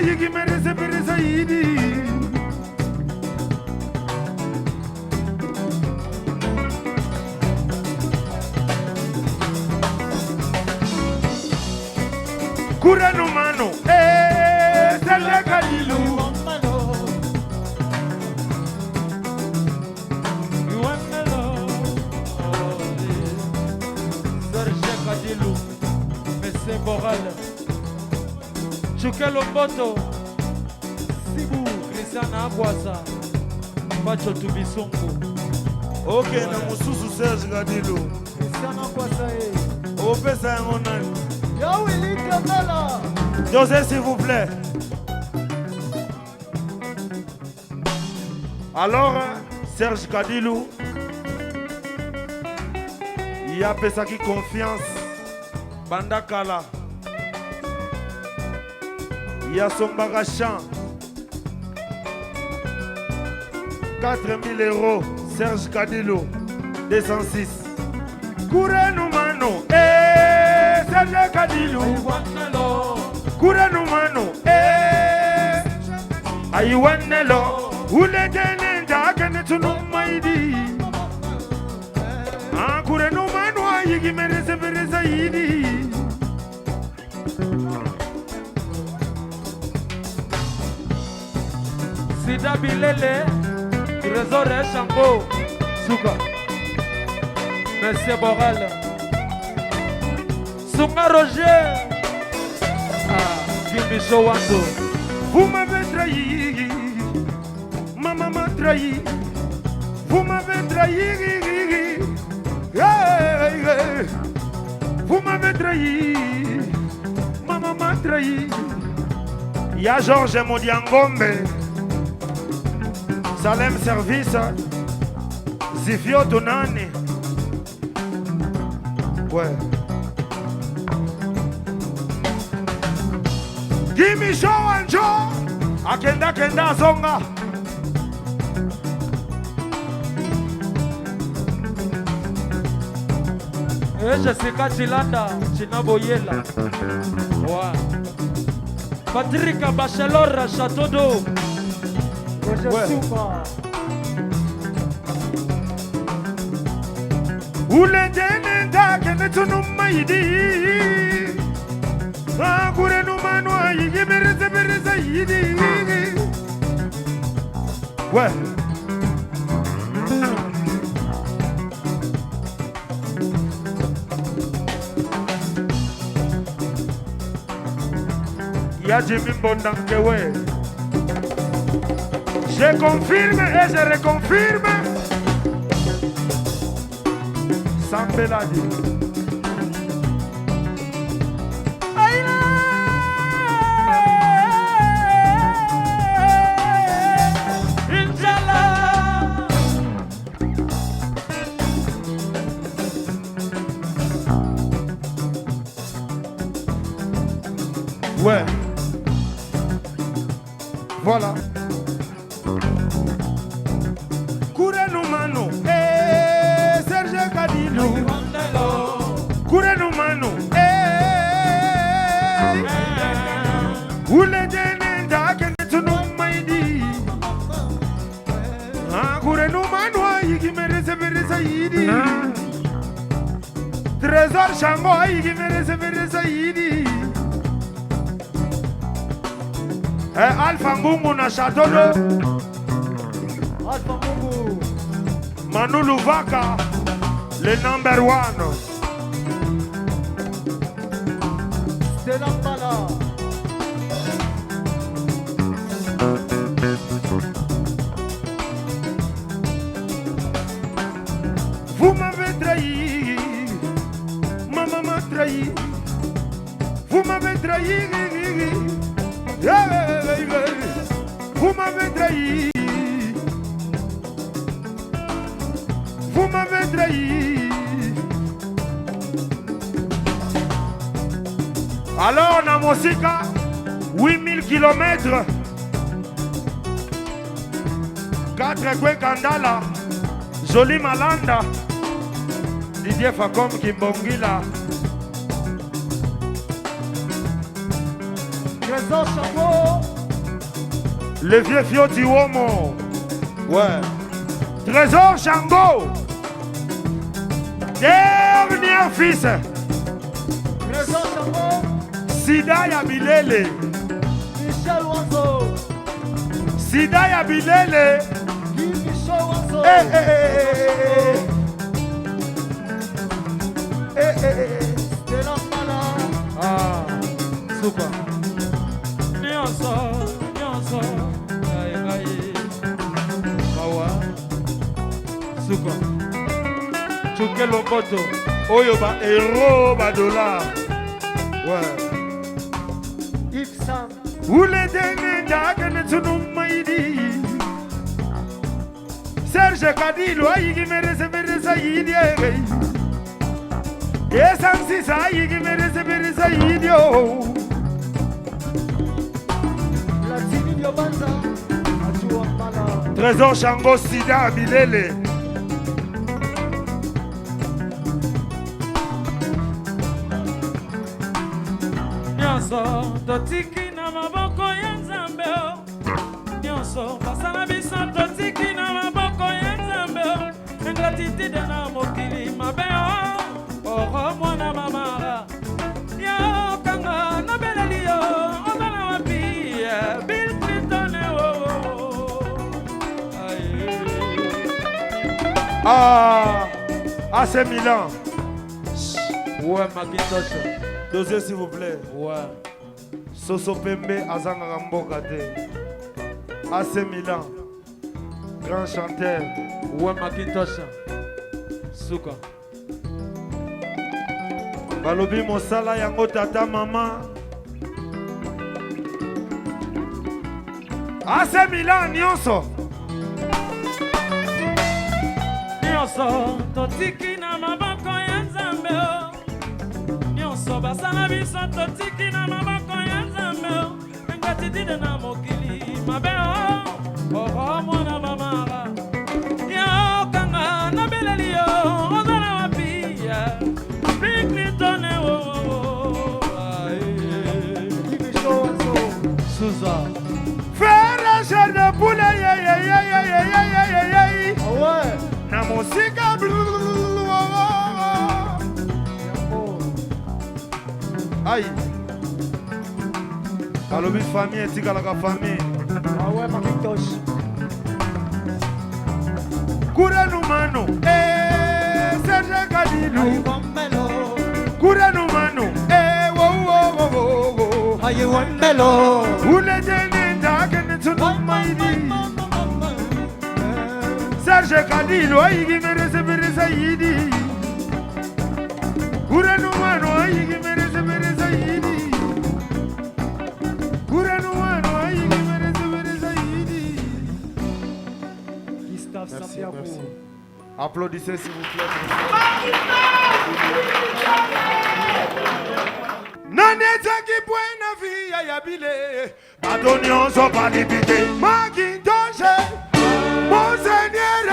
ayigi merese peresa yidi. Kurenu mano, eh, Serge Kadilu. Serge Kadilu, Monsieur Boral, Chukelo Mboto, Sibu, Christian Abwasa, Pacho Tubisungu. Ok, na mosusu Serge Kadilu. Christian Abwasa ye. Opesa yango nani? Ya Willy Kandala. José, s'il vous plaît. Alors, Serge Kadilu, il apesaki confiance banda kala. Ye asombaka champ 4000 euros. Serge Kadilu 206. Kurenu mano, eh, Serge Kadilu. Kurenu mano, eh, ayiwanelo. Uletene ndakene tunu maidi. Ah, kurenu mano ayigi merese merese yidi. Sida Bilele, Trésor Chango, Suka, Monsieur Borel, Sunga Roger, ah, Gimicho Wando. Vous m'avez trahi, maman m'a trahi. Vous m'avez trahi, hey, hey. Vous m'avez trahi, maman m'a trahi. Ya Georges Modiangombe, Salem Service, Zifio Tonani. Ouais. Gimme show and show. Akenda kenda zonga. Eh, Jessica Chilanda, Chinaboyela. Ouais. Patrick Bachelor, Château d'Eau. Roger Ouais. Supa. Uletene ndakene tunu maidi. Akure numanu ayigi merese merese yidi. Ouais. Ya Jimmy Mbondankewe. Je confirme et je reconfirme. Sambeladi. Injala. Ouais. Voilà. Kurenu manu, eh, Serge Kadilu. Kurenu manu, eh. Uletene ndakene tunu maidi. Ah, kurenu manu ayigi merese merese yidi. Trésor Chango ayigi merese merese yidi. Eh, Alpha Ngungu na Château d'Eau. Alpha Mungu. Manu Luvaka, le number one. Stella Mbala. Vous m'avez trahi, maman m'a trahi. Vous m'avez trahi, vous m'avez trahi. Vous m'avez trahi. Alors, na Mosika, 8000 km. 4 Kwe Kandala, Joli Malanda, Didier Facom Kimbongila. Trésor Chango. Le vieux Fioti Womo. Ouais. Trésor Chango. Dernier fils. Trésor Chango. Sida ya Bilele. Michel Wanzo. Sida ya Bilele. Guy Michel Wanzo. Eh, eh, eh, eh, eh, eh, eh, eh. Stella Mala. Ah, super. Nyonso, nyonso, ngai ngai. Mawa. Suka. Chuke Lomboto. Oyo ba euro ba dollar. Ouais. Yves Sam. Ule dene dagene tsunumaidi. Serge Kadilo ayigi merese merese ayidi egei. Esansi ayigi merese merese ayidi oh. Platini Diobanza. Ajua Mala. Trésor Chango Sida Bilele. Nyonso totiki na maboko ya Nzambe o. Nyonso basala biso totiki na maboko ya Nzambe o. Ingratitude na mokili mabe o. Oro mwana mama yo kanga nabeleli yo ozala wapi Bill Clinton o. Aye. Ah, AC Milan. Ouais, Macintosh. Dosez s'il vous plaît. Ouais. Soso Pembe azangaka mboka te. AC Milan. Grand chanteur. Ouais, Macintosh. Suka. Balobi mosala yango tata mama. AC Milan nyonso. Nyonso totiki na maboko ya Nzambe o. Nyonso basala biso totiki na maboko ya Nzambe o. Ingratitude na mokili mabe o. Oro mwana mama yo kanga nabeleli yo ozala wapi Bill Clinton o. Aye. Guy Michel Wanzo. Suza. Frère chair de poule ye ye ye ye ye ye ye ye ye. Ah ouais. Na mosika blululu, oh, oh, oh. Yango. Aïe. Balobi famille etikalaka famille. Ah ouais, Macintosh. Kurenu manu. Eh, Serge Kadilu. Aïe Wambelo. Kurenu manu. Eh, wo wo wo wo wo. Aïe Wambelo. Ule dene ndakene tsunumaidi. Serge Kadilu ayigi merese merese ayidi. Kurenu manu ayigi merese merese ayidi. Kurenu manu ayigi merese merese ayidi. Gustave Merci, Sambiago. merci. Applaudissez s'il vous plaît. Nani etiaki pwena via ya bile bato nyonso balibi te Macintosh monseigneur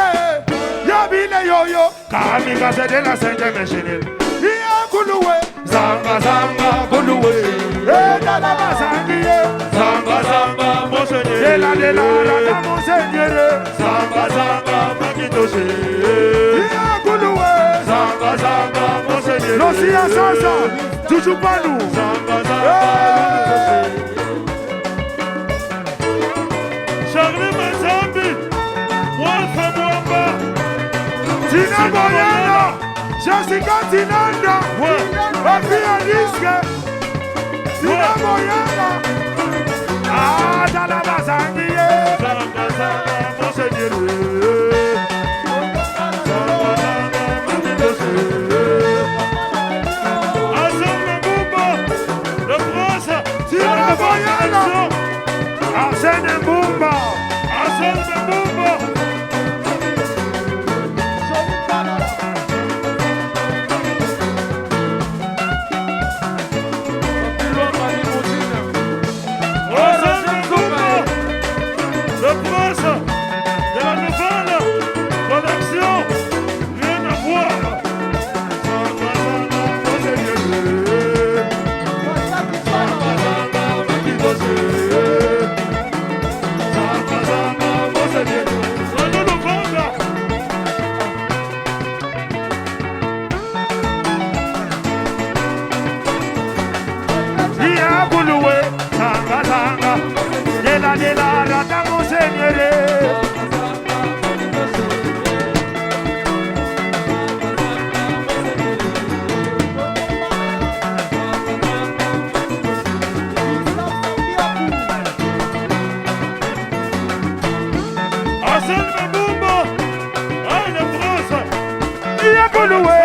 ya bile yoyo kamikaze de la cinquième génère iya kuluwe zanga zanga kuluwe edala bazangi ye Zanga zanga monseigneur. de la de la la monseigneur Zanga zanga Macintosh. iya kuluwe Zanga zanga monseigneur. Losia sasa toujours pas nous. Zanga zanga Hey! Charlie Mazambi. Mwalfa Mwamba. Tina Boyana, Jessica Tinanda, Ouais. Papi à disque, Tina Boyana, Ah, Dala Bazangi, Zanga zanga monseigneur. Zanga zanga Macintosh. Arsène Mbumba, le prince. Tina Boyana, Arsène Mbumba, Arsène Mbumba. Johnny Banana. Arsène Mbumba, le prince de la nouvelle collection. Rien à voir. Zanga zanga monseigneur. Masaki Banana. Zanga Macintosh. Monseigneur. Arsène Mabumba, ah, la France. Yakuluwe.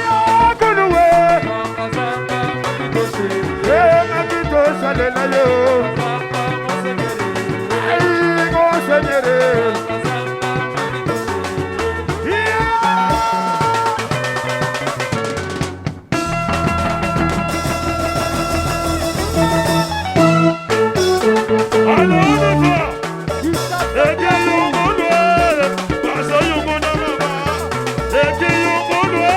Yakuluwe. Eh, Makito salela yo. Ay, Monseigneur. Yeah. Alors on y va. Eke yongolwe, bazo yongona mama. Eke yongolwe,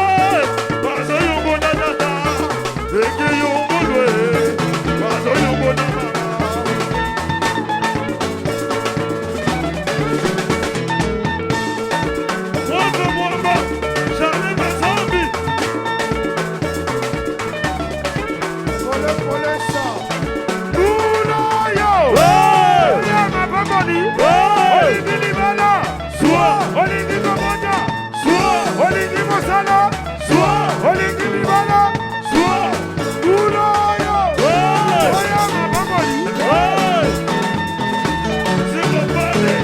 bazo yongona tata. Eke yongolwe, bazo yongona mama. Mwamba mwamba, Charlie Mazambi. Pole pole sa. Kuloyo. Hey! Oya mapamboli. Hey! Olingi libala. Zwa! Olingi kobota. Zwa! Olingi mosala. Zwa! Olingi libala. Zwa! Kuloyo. Hey! Oya mapamboli. Hey! Zikopale,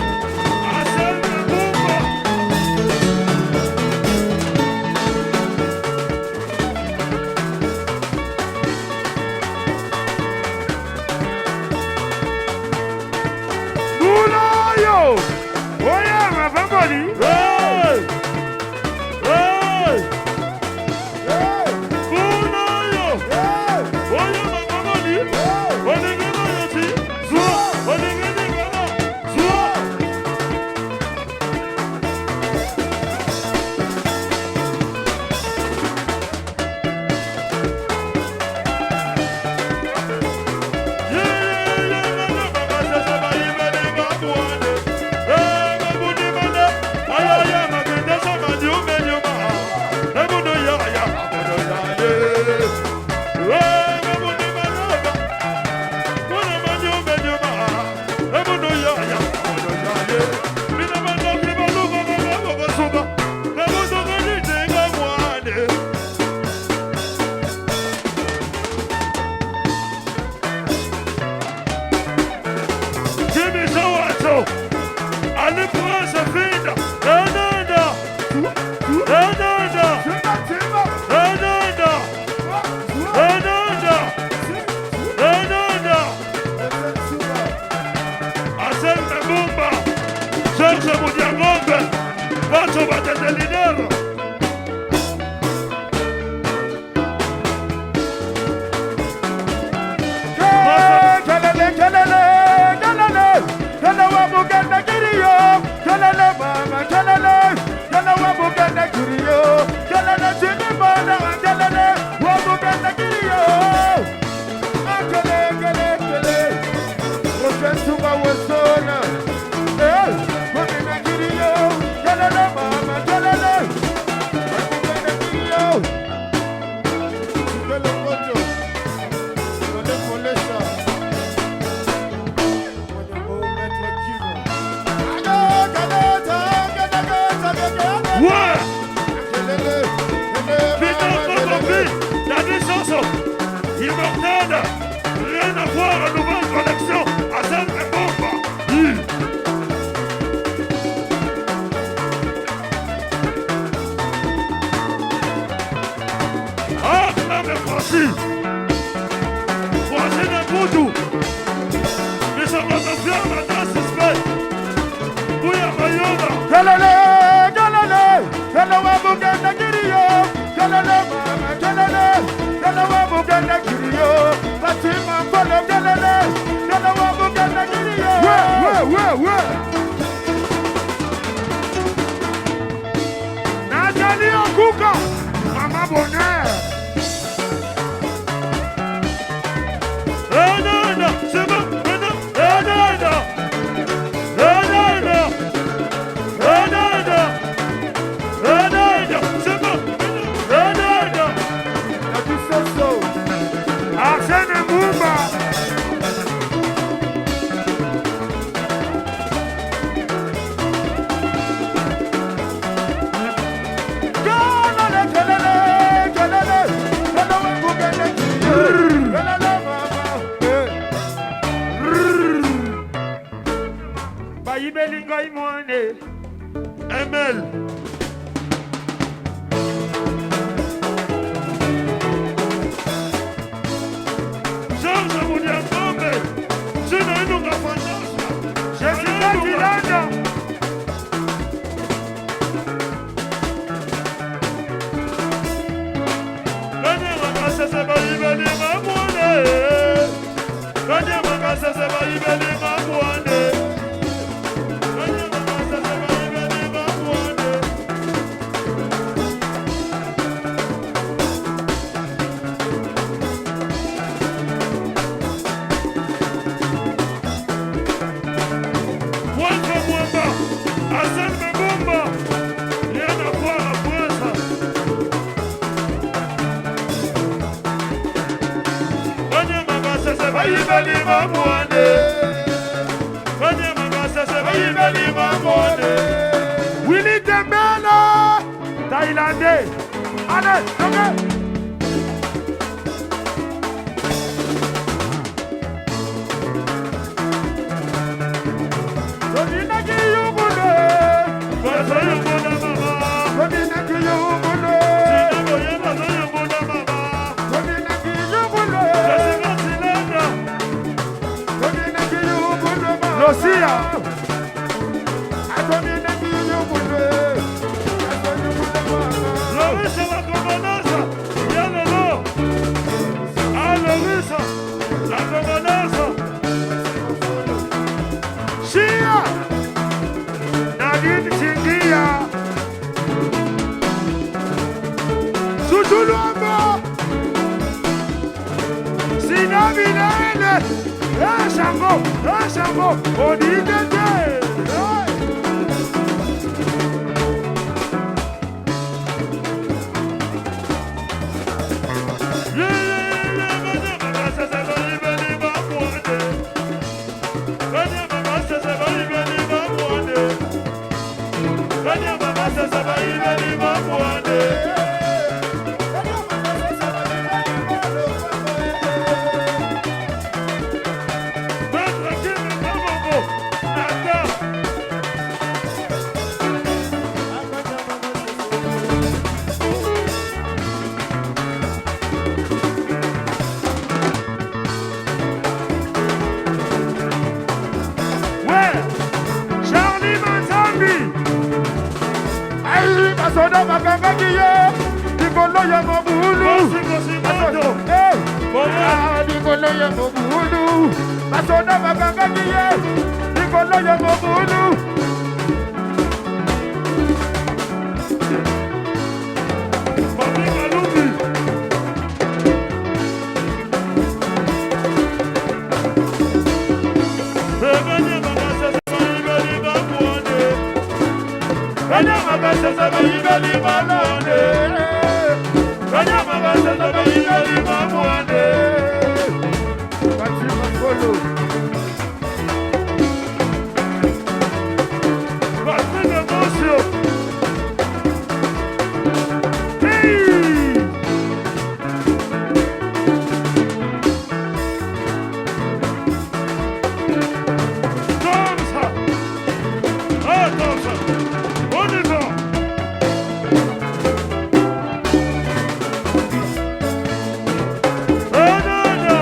Arsène Mabumba. Kuloyo. Oya mapamboli. Hey! Hey! Kunayo! Oyo mapamboli. Olingi moyoti. Zwa! Olingi libala. Zwa! Yeah. Jimmy Sawato, Ali Prince Finda, Enenda, Enenda, Enenda, Enenda, Enenda, Arsène Mbumba, Serge Moudiangombe, Bato Batete leader. Kelele, kelele, kelele, kelele wa buganda kiriyo. Kelele mama, kelele, kelele wa buganda kiriyo. Kelele chini bana, kelele wa buganda kiriyo. Ah, kele, kele, kele. Roche suba wosona. Eh, buganda kiriyo. Kelele mama, kelele. Wa buganda kiriyo. Kele koto. Pole pole sa. Mwenye Ouais! Kelele. Kelele. Putain, mama, Cocopi, kelele. la licence immortelle, rien à voir à nouvelle connexion, Arsène Mbumba. Ah, même Francis, Francis Naboutou, mais ça va te faire la danse suspect. Bouya Mayona, Kelele, kelele, kelele wa buganda kiriyo. Kelele mama, kelele, kelele wa buganda kiriyo. Fatima Kolo, kelele, kelele wa buganda kiriyo. We, we, we, we. Nathalie Okuka, Mama Bonheur. Enenda, c'est bon, maintenant, Enenda, Enenda, Enenda, Enenda, c'est bon, Enenda, La bisoso. Arsène Mbumba. ML. Georges Mudiangombe, Chino Inunga Fantasma, Jessica Tilanda. Kanyama Kasese Bayibeli Mamwane, Kanyama Kasese Bayibeli Mamwane, Kanyama Kasese Bayibeli Mamwane. Mwamba Mwamba, Arsène Mabumba, rien à voir à Prince. Kanyama Kasese Bayibeli Mamwane, Kanyama Kasese Bayibeli Mamwane. Willy Dembele, Thaïlandais. Allez, ok. Tobinaki yungule, Bazoyongona mama, tobinaki yungule, Sinaboye bazoyongona mama. tobinaki yungule, Jessica Tilanda, tobinaki yungule mama. Losia. Tobinaki yungule, yungule mama. Larissa la Congolaise, Yalolo. Ah Larissa, la Congolaise. Shia. Nadine Chingia. Chuchulwambo. Sina Bilele. Eh Shango, eh Shango, Odidete. Hey. Ouais, Charlie Manzambi. Aïe, basoda bakangaki ye likolo ya mobulu. Eh, ah, likolo ya mobulu. Basoda bakangaki ye likolo ya mobulu. Papi Kalumbi. Pati Makolo. Hey! Comme ça. Ah, comme ça. On y va.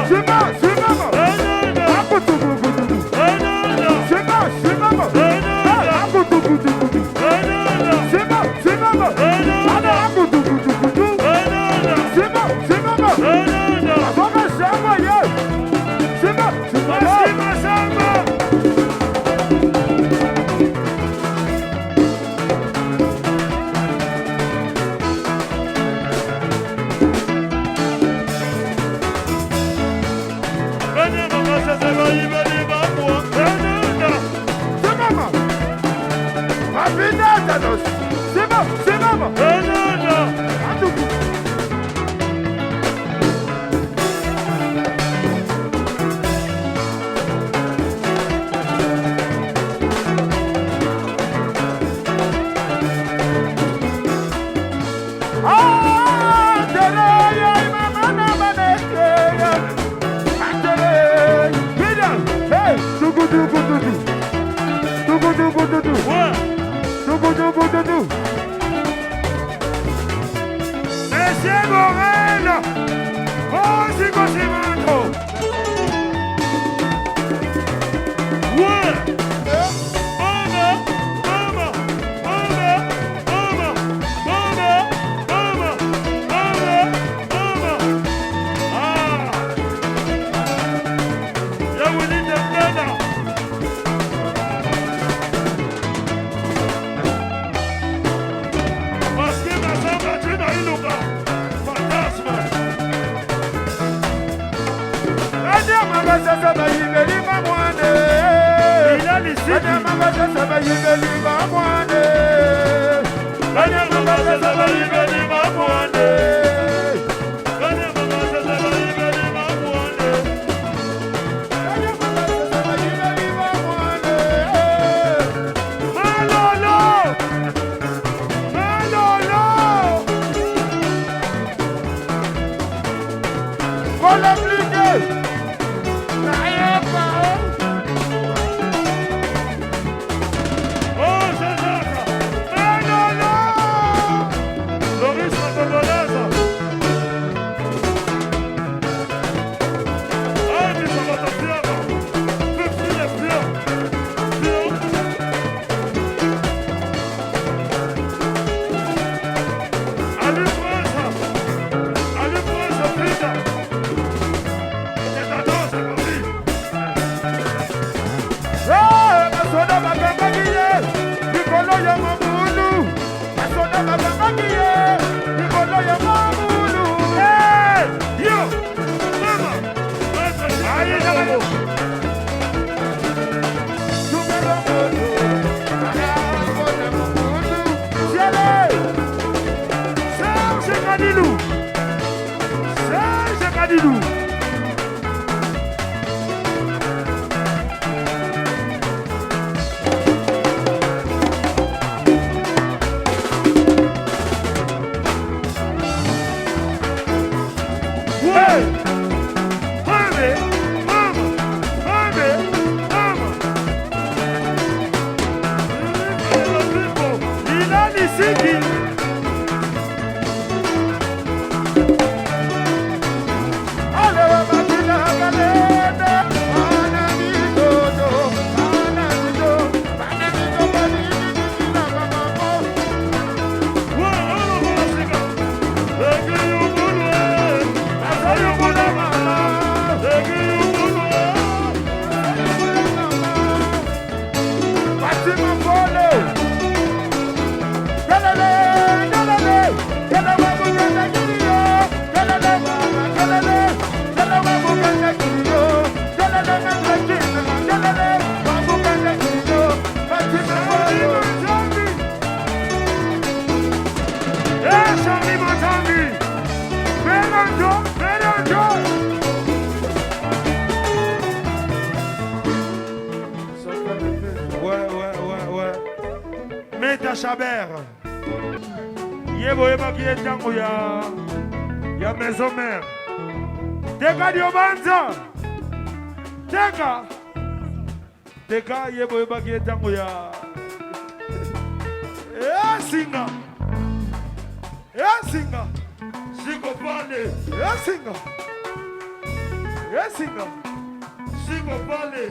Sima, simama. Akutukutuku. Sima, simama. Ah, akutukutuku. Sima, simama. Ada akutukutuku. Sima, simama. Azoka shamba ye. Sima, simama. Simama. Mapinda tanos. Sima, simama. Atuku. Ah, tere, ye, mama, na, ma, ne, ye, ye. Atere, Vida, hey, tuku, tuku, tuku. Tuku, tuku, tuku. Francisco Simanto. Ouais. Mama, mama, mama, mama, mama, mama, mama, mama. Ah. Ya Willy Dembele. Parce que Mazamba China Iluka. Fantasme. Banyama basasa bayibelinga mwane. Bilal Sidi. Banyama basasa bayibelinga mwane. Banyama basasa bayibelinga mwane. Banyama basasa bayibelinga mwane. Banyama basasa bayibelinga mwane. Malolo! Malolo! Kola blike. Nayeba. Oh, Jean-Jacques! Malolo! Loris Matongolaza! Ah, Mr. Batafiaka! Fifty le pire! Pire! Ali Prince! Ali Prince, Frida! C'est ta danse, ma fille! Eh, basoda bakangaki ye likolo ya mabulu. Basoda bakangaki ye likolo ya mabulu. Hey! Yo! Mama! Maître Aïe, Chico! Tumelo moto, akona mabulu. Siele. Serge Kadilou! Serge Kadilou! Ouais! Mame! Mama! Mame! Mama! Lilani Siki! Alewa makina galende, bana bitoto, bana bito, bana bito, bani bito, mama. Fatima Polo. Kelele, kelele, kelele bukanda kiriyo, kelele mama, kelele, kelele bukanda kiriyo, kelele mama kelele, bukanda kiriyo, Fatima Polo. Eh, Charlie Matangi! Fernando, Fernando! Ouais. Meta Chabert. Ye boyebaki ye ntango ya maison mère. Teka Diobanza. Teka. Teka ye boyebaki ye ntango ya Esinga. Esinga. Siko pale. Esinga. Esinga. Siko pale.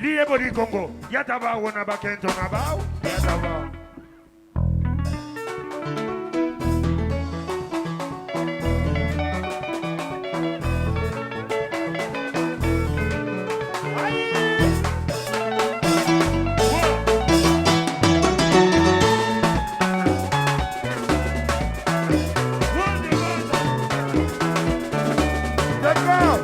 Liebo di Congo. Yataba wana bakento na bao. Yataba. D'accord.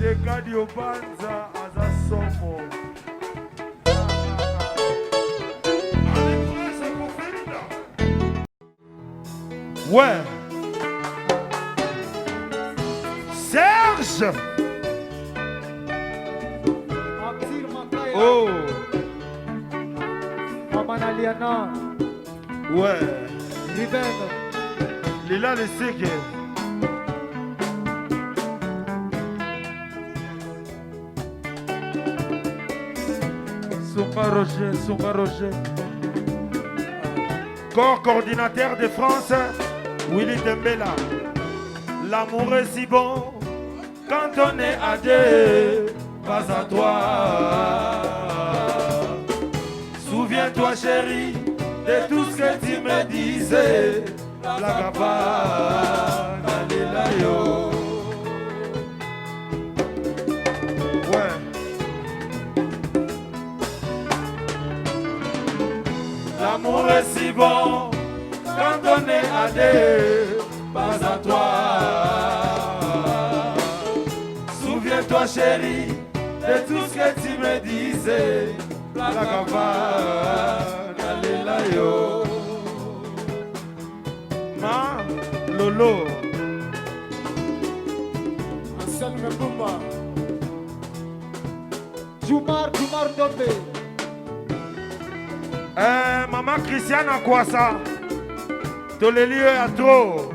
Tekadi Obanza aza somo. Ouais. Serge. Oh. Maman Aliana. Ouais. Ruben. Lila Leseke. Sunga Roger, Sunga Roger. Corps coordinateur de France, Willy Tembela. L'amour est si bon quand on est à deux, pas à toi. Souviens-toi chérie de tout ce que tu me disais. La cabane, nalela yo. Ouais. L'amour est si bon quand on est à deux, pas à toi. Souviens-toi chérie de tout ce que tu me disais. La cabane, nalela yo. Ma Lolo. Anselme Bumba. Jumar Jumar Ndombe. Maman Christiane Akwasa. Toleli ya trop.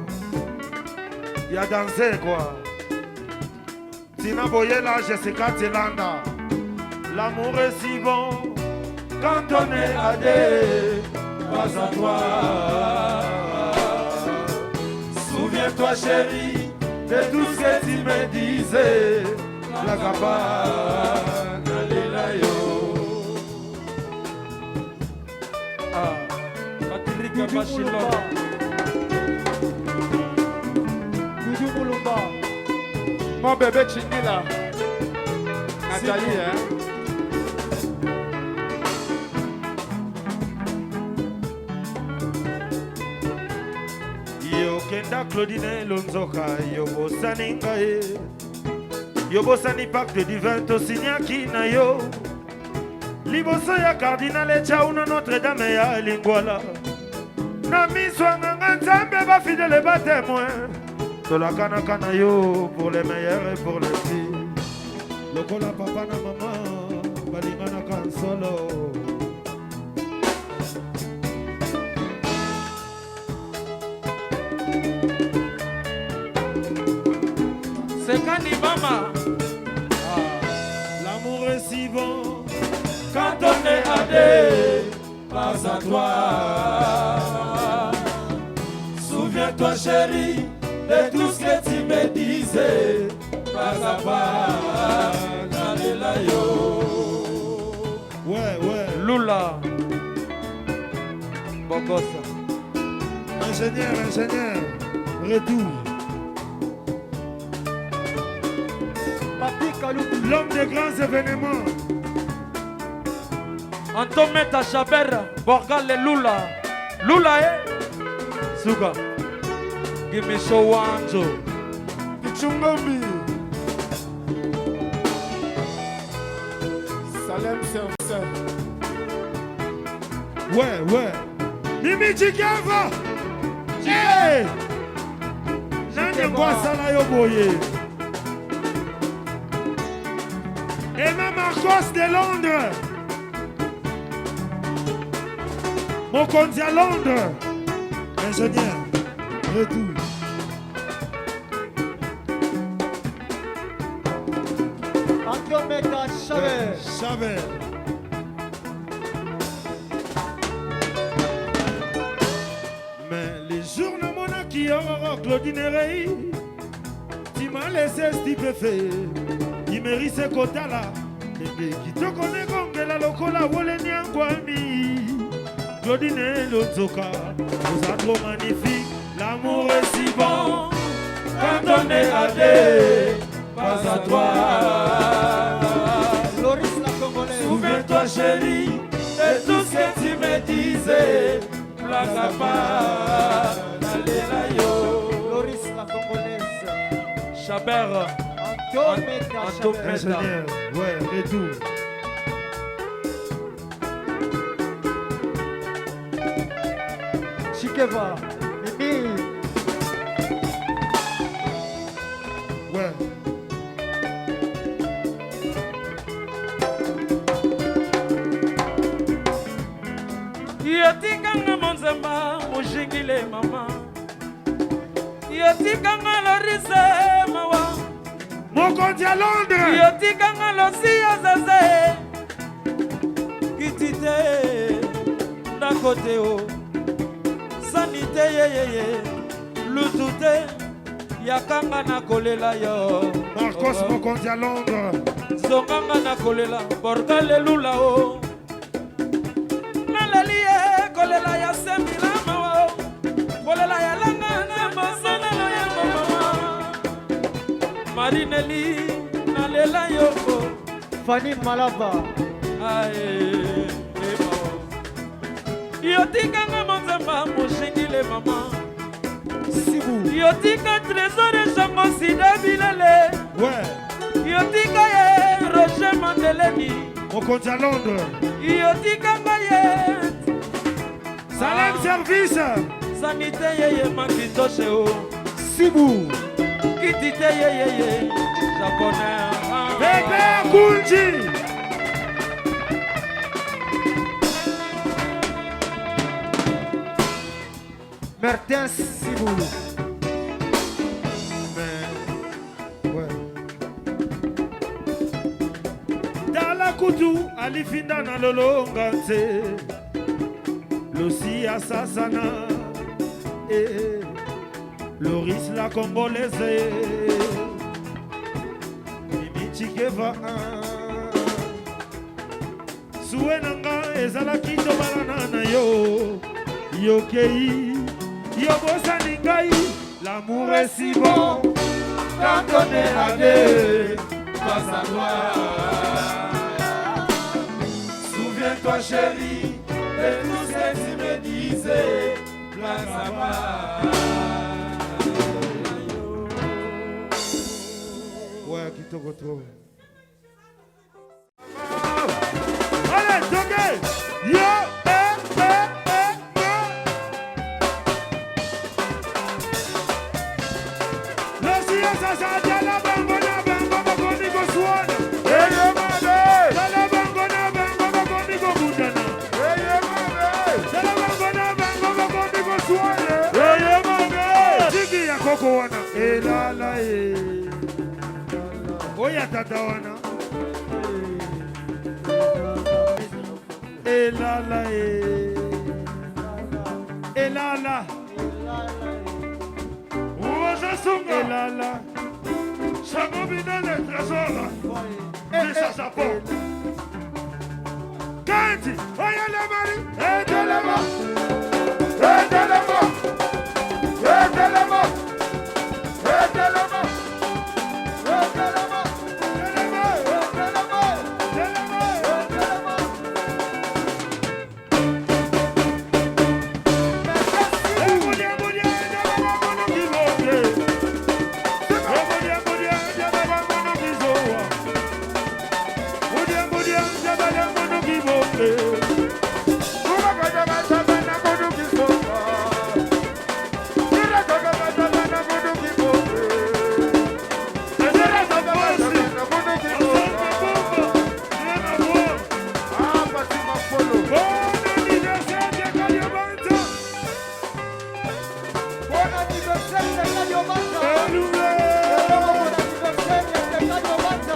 Il a dansé quoi. Tina Boyela, Jessica Tilanda. L'amour est si bon quand on est à deux, pas à toi. Souviens-toi chérie de tout ce que tu me disais. La cabane, nalela yo. Ah, Patrick Bachilon. Doudou Moulumba. Mon bébé Chingila. Nathalie, hein. Yokenda Claudine Lonzoka, yobosani ngai. Yobosani pacte divin tosignaki na yo. Liboso ya cardinal Echauna Notre-Dame ya Lingwala. Na miso ya nganga Nzambe ba fidèle ba témoin. Tolakanaka na yo pour les meilleurs et pour les pires. Lokola papa na mama balinganaka nsolo. Sekani mama. L'amour est si bon quand on est à deux, pas à toi. Souviens-toi chérie de tout ce que tu me disais, pas à pas, nalela yo. Ouais, ouais. Lula. Bogosa. Ingénieur, ingénieur, retour. Papi Kalou. L'homme des grands événements. Antometa Chaber, Borgal Lula. Lula, eh? Suga. Give me show wanjo. Pichungombi. Salem Service. Ouais, ouais. Mimi Chikava. Hey! Nani ngwasala yo boye. Aimé Marcos de Londres. Mokonzi à Londres. Ingénieur, retour. Antometa Chabert. Chabert. Mais les jours namonaki oh, Claudine Rey, tu m'as laissé stupéfait. Imerise kotala ndenge kitoko nekongela lokola woleni yangwami. Claudine Lonzoka, oza trop magnifique. L'amour est si bon quand on est à deux, pas à toi. Loris la Congolaise. Souviens-toi chérie de tout ce que tu me disais. Place à part, nalela yo. Loris la Congolaise. Chabert. Anto Meta Anto Chabert. Meta. Ingénieur, ouais, retour. Chikeva, Mimi, Ouais. Yotikanga monzemba mojingile mama, yotikanga lorise mawa, Mokonzi ya Londres. Yotikanga losi ya zaze, kiti te ndako te o sani te yeyeye lutu te yakanga na kolela yo. Marcos Mokonzi ya Londres. Zonganga na kolela borgalelula o naleli ye kolela ya sembila mawa o kolela ya langa na mosanano ya mamawa marineli nalela yo o. Fanny Malaba, Ae, e mawa. Yotikanga monzemba moshingile mama, Sibu, yotika trésor esango sida bilele, Ouais. Yotika ye roger mandeleni, Mokonzi ya Londres. Yotikanga ye Salem Service. Sanite yeye makitoshe o Sibu, kiti te yeyeye japonais. Bébé Kunji. Mertens Sibu, Ouais. Tala kutu alifinda na lolonga nse Lucia Sasana eh, Loris la Congolaise Mimi Chikeva ah. Suwe na nga ezalaki tobalana na yo yokei yo bosani ngai. L'amour est si bon quand on est à deux face à toi. Souviens-toi chérie de tout ce que tu me disais. Place à moi. Ouais, kitoko trop. Allez, toquez. Yo, eh, eh, eh, eh. Losia sasa tala bango na bango bakomi koswana. Tala bango na bango bakomi kobundana. Tala bango na bango bakomi koswana. Tiki ya koko wana elala e. Oya tata wana elala e. Elala. Roger Sunga. Elala. Sango Binene Trésor. Misa Japon. Kandi. Oya Lemari. Etelema. Etelema. Etelema. Etelema. Etelema. Telema. Etelema. Telema. Bon anniversaire Tekadio Bata. Bon anniversaire Tekadio Bata.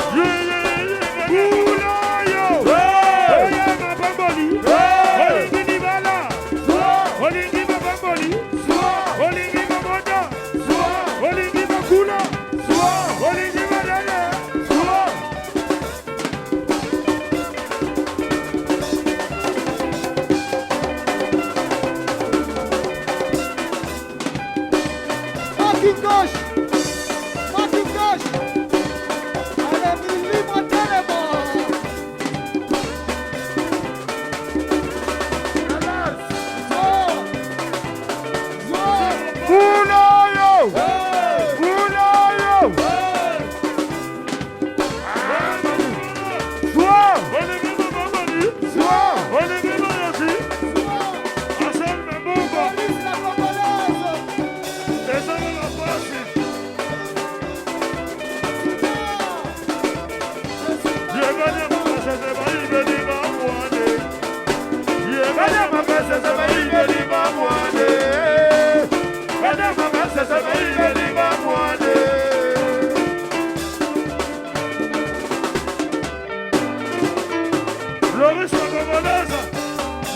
Doris la Congolaise,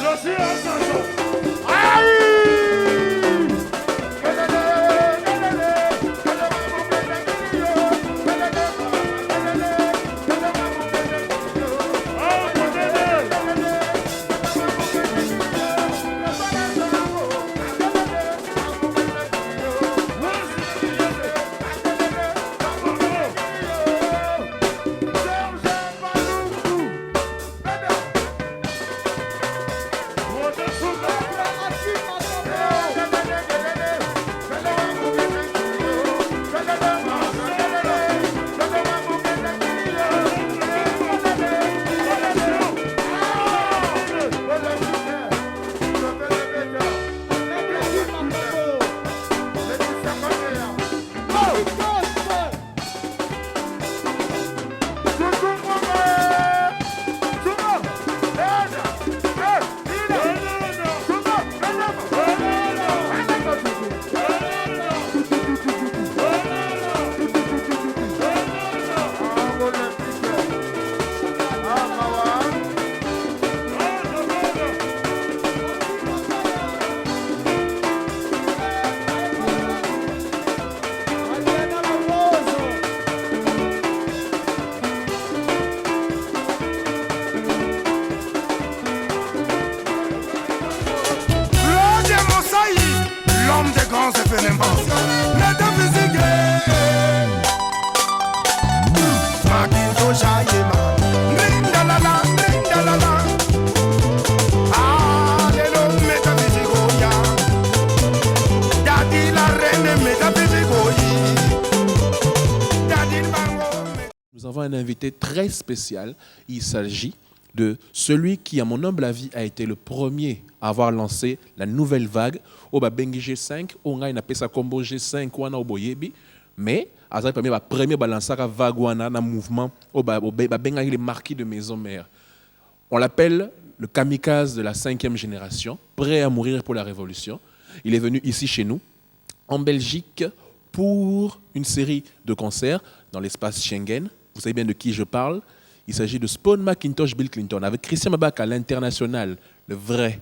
Losi Asasa. Claude Moussaï, l'homme des grands événements. Métaphysique. Makintosh Ayema. Ndindalala, ndindalala. Ah, lelo métaphysique, oh, ya. Daddy la reine métaphysique, oh, yi. Daddy Bango. Nous avons un invité très spécial. Il s'agit de celui qui, à mon humble avis, a été le premier à avoir lancé la nouvelle vague au Babengi G5, au ngai napesa kombo G5 wana oboyebi, mais azali parmi ba premier balansaka vague wana na mouvement au babengaki les marquis de maison mère. On l'appelle le kamikaze de la cinquième génération, prêt à mourir pour la révolution. Il est venu ici chez nous, en Belgique, pour une série de concerts dans l'espace Schengen. Vous savez bien de qui je parle. Il s'agit de Spawn McIntosh Bill Clinton avec Christian Mabaka, l'international, le vrai,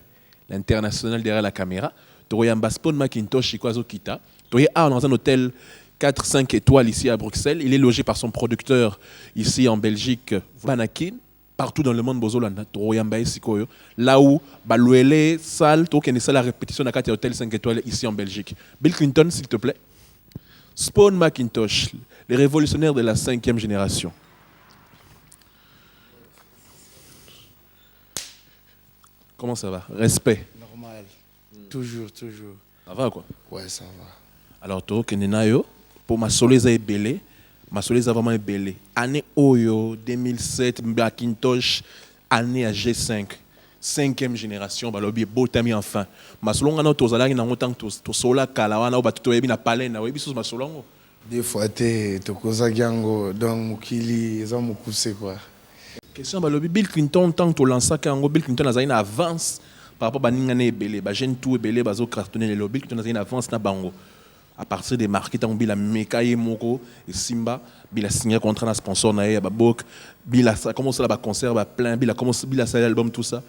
l'international derrière la caméra. Toyamba Spawn McIntosh Ikwazo Kita. Toye A dans un hôtel 4-5 étoiles ici à Bruxelles. Il est logé par son producteur ici en Belgique, Banakin. Partout dans le monde, Bozolanda, Toyamba Sikoyo. Là où, Balouele, salle, Tokene, salle à répétition, dans hôtel 5 étoiles ici en Belgique. Bill Clinton, s'il te plaît. Spawn McIntosh, les révolutionnaires de la 5e génération. Comment ça va? Respect. Normal. Toujours, toujours. Ça va quoi? Ouais, ça va. Alors, tokende na yo, pour ma solo eza ebele, ma solo eza vraiment ebele. Année Oyo 2007, McIntosh, année à G5. 5e génération, balobi botami enfin. Masolo ngana tozalaki nango tant tosola kala wana bato toyebi na palais na oyebi susu masolo yango. Des fois te tokozaki yango donc mokili eza mokuse quoi. Question balobi Bill Clinton tant tolansaki yango, Bill Clinton azali na avance par rapport baninga na ebele, ba jeune tout ebele bazo cartonner lelo. Bill Clinton azali na avance na bango. À partir des marques tant Bill ameka ye moko et Simba, Bill a signé contrat na sponsor na ye ya babok, Bill a commencé ba concert ba plein, Bill a commencé, Bill a sali album tout ça.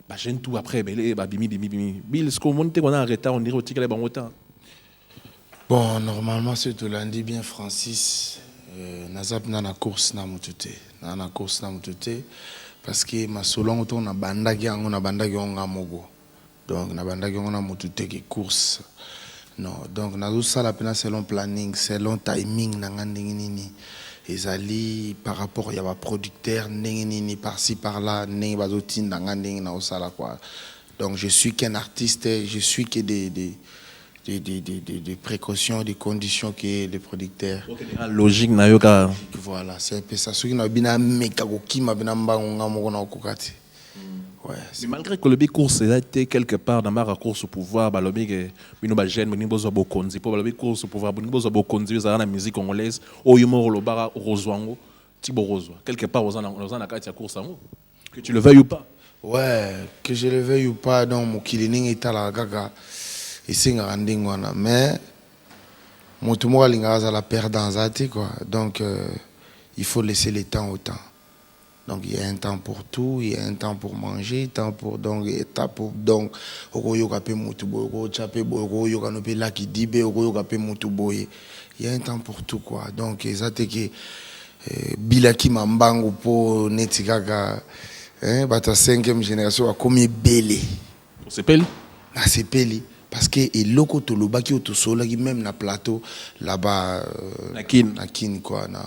Ba jeune tout après ebele ba bimi bimi bimi. Bill ce qu'on monte qu'on a en retard, on dirait au tikale bango temps. Bon, normalement c'est tolandi bien Francis, naza na na course na mutu te. Na na course na mutu te parce que masolo yango ntango nabandaki yango, nabandaki yango nga moko. Donc nabandaki yango na mutu te ke course. Non, donc nazosala mpena selon planning, selon timing na nga ndenge nini ezali par rapport ya baproducteur ndenge nini par-ci par-là ndenge bazotinda nga ndenge naosala quoi. Donc je suis qu'un artiste, je suis que des précautions, des conditions que les producteurs. Ok, logique na yo ka. Voilà, c'est un peu ça. Soki na bina meka kokima bina mbango nga moko na okoka te. Ouais, mais malgré que le course a été quelque part dans ma course au pouvoir, balobi que bino ba jeune bino bozwa bokonzi po balobi course au pouvoir bino bozwa bokonzi ezala na musique congolaise oyo moko lobaka rozwango ti borozwa quelque part oza na kati ya course yango, que tu le veuilles ou pas. Ouais, que je le veuille ou pas, donc mokili ndenge etalaka kaka esengaka ndenge wana, mais moto moko alingaka azala perdant aza te quoi. Donc il faut laisser le temps au temps. Donc il y a un temps pour tout, il y a un temps pour manger, temps pour donc temps pour donc okoyoka pe mutu boye, okotya pe boye, okoyoka no pe laki dibe, okoyoka pe mutu boye. Il y a un temps pour tout quoi. Donc eza te ke eh, bilaki mambangu po neti kaka hein, bato ya 5e génération bakomi ebele. Osepeli? Nasepeli parce que eloko tolobaki oyo tosololaki même na plateau là-bas euh, Na Kin. Na Kin quoi na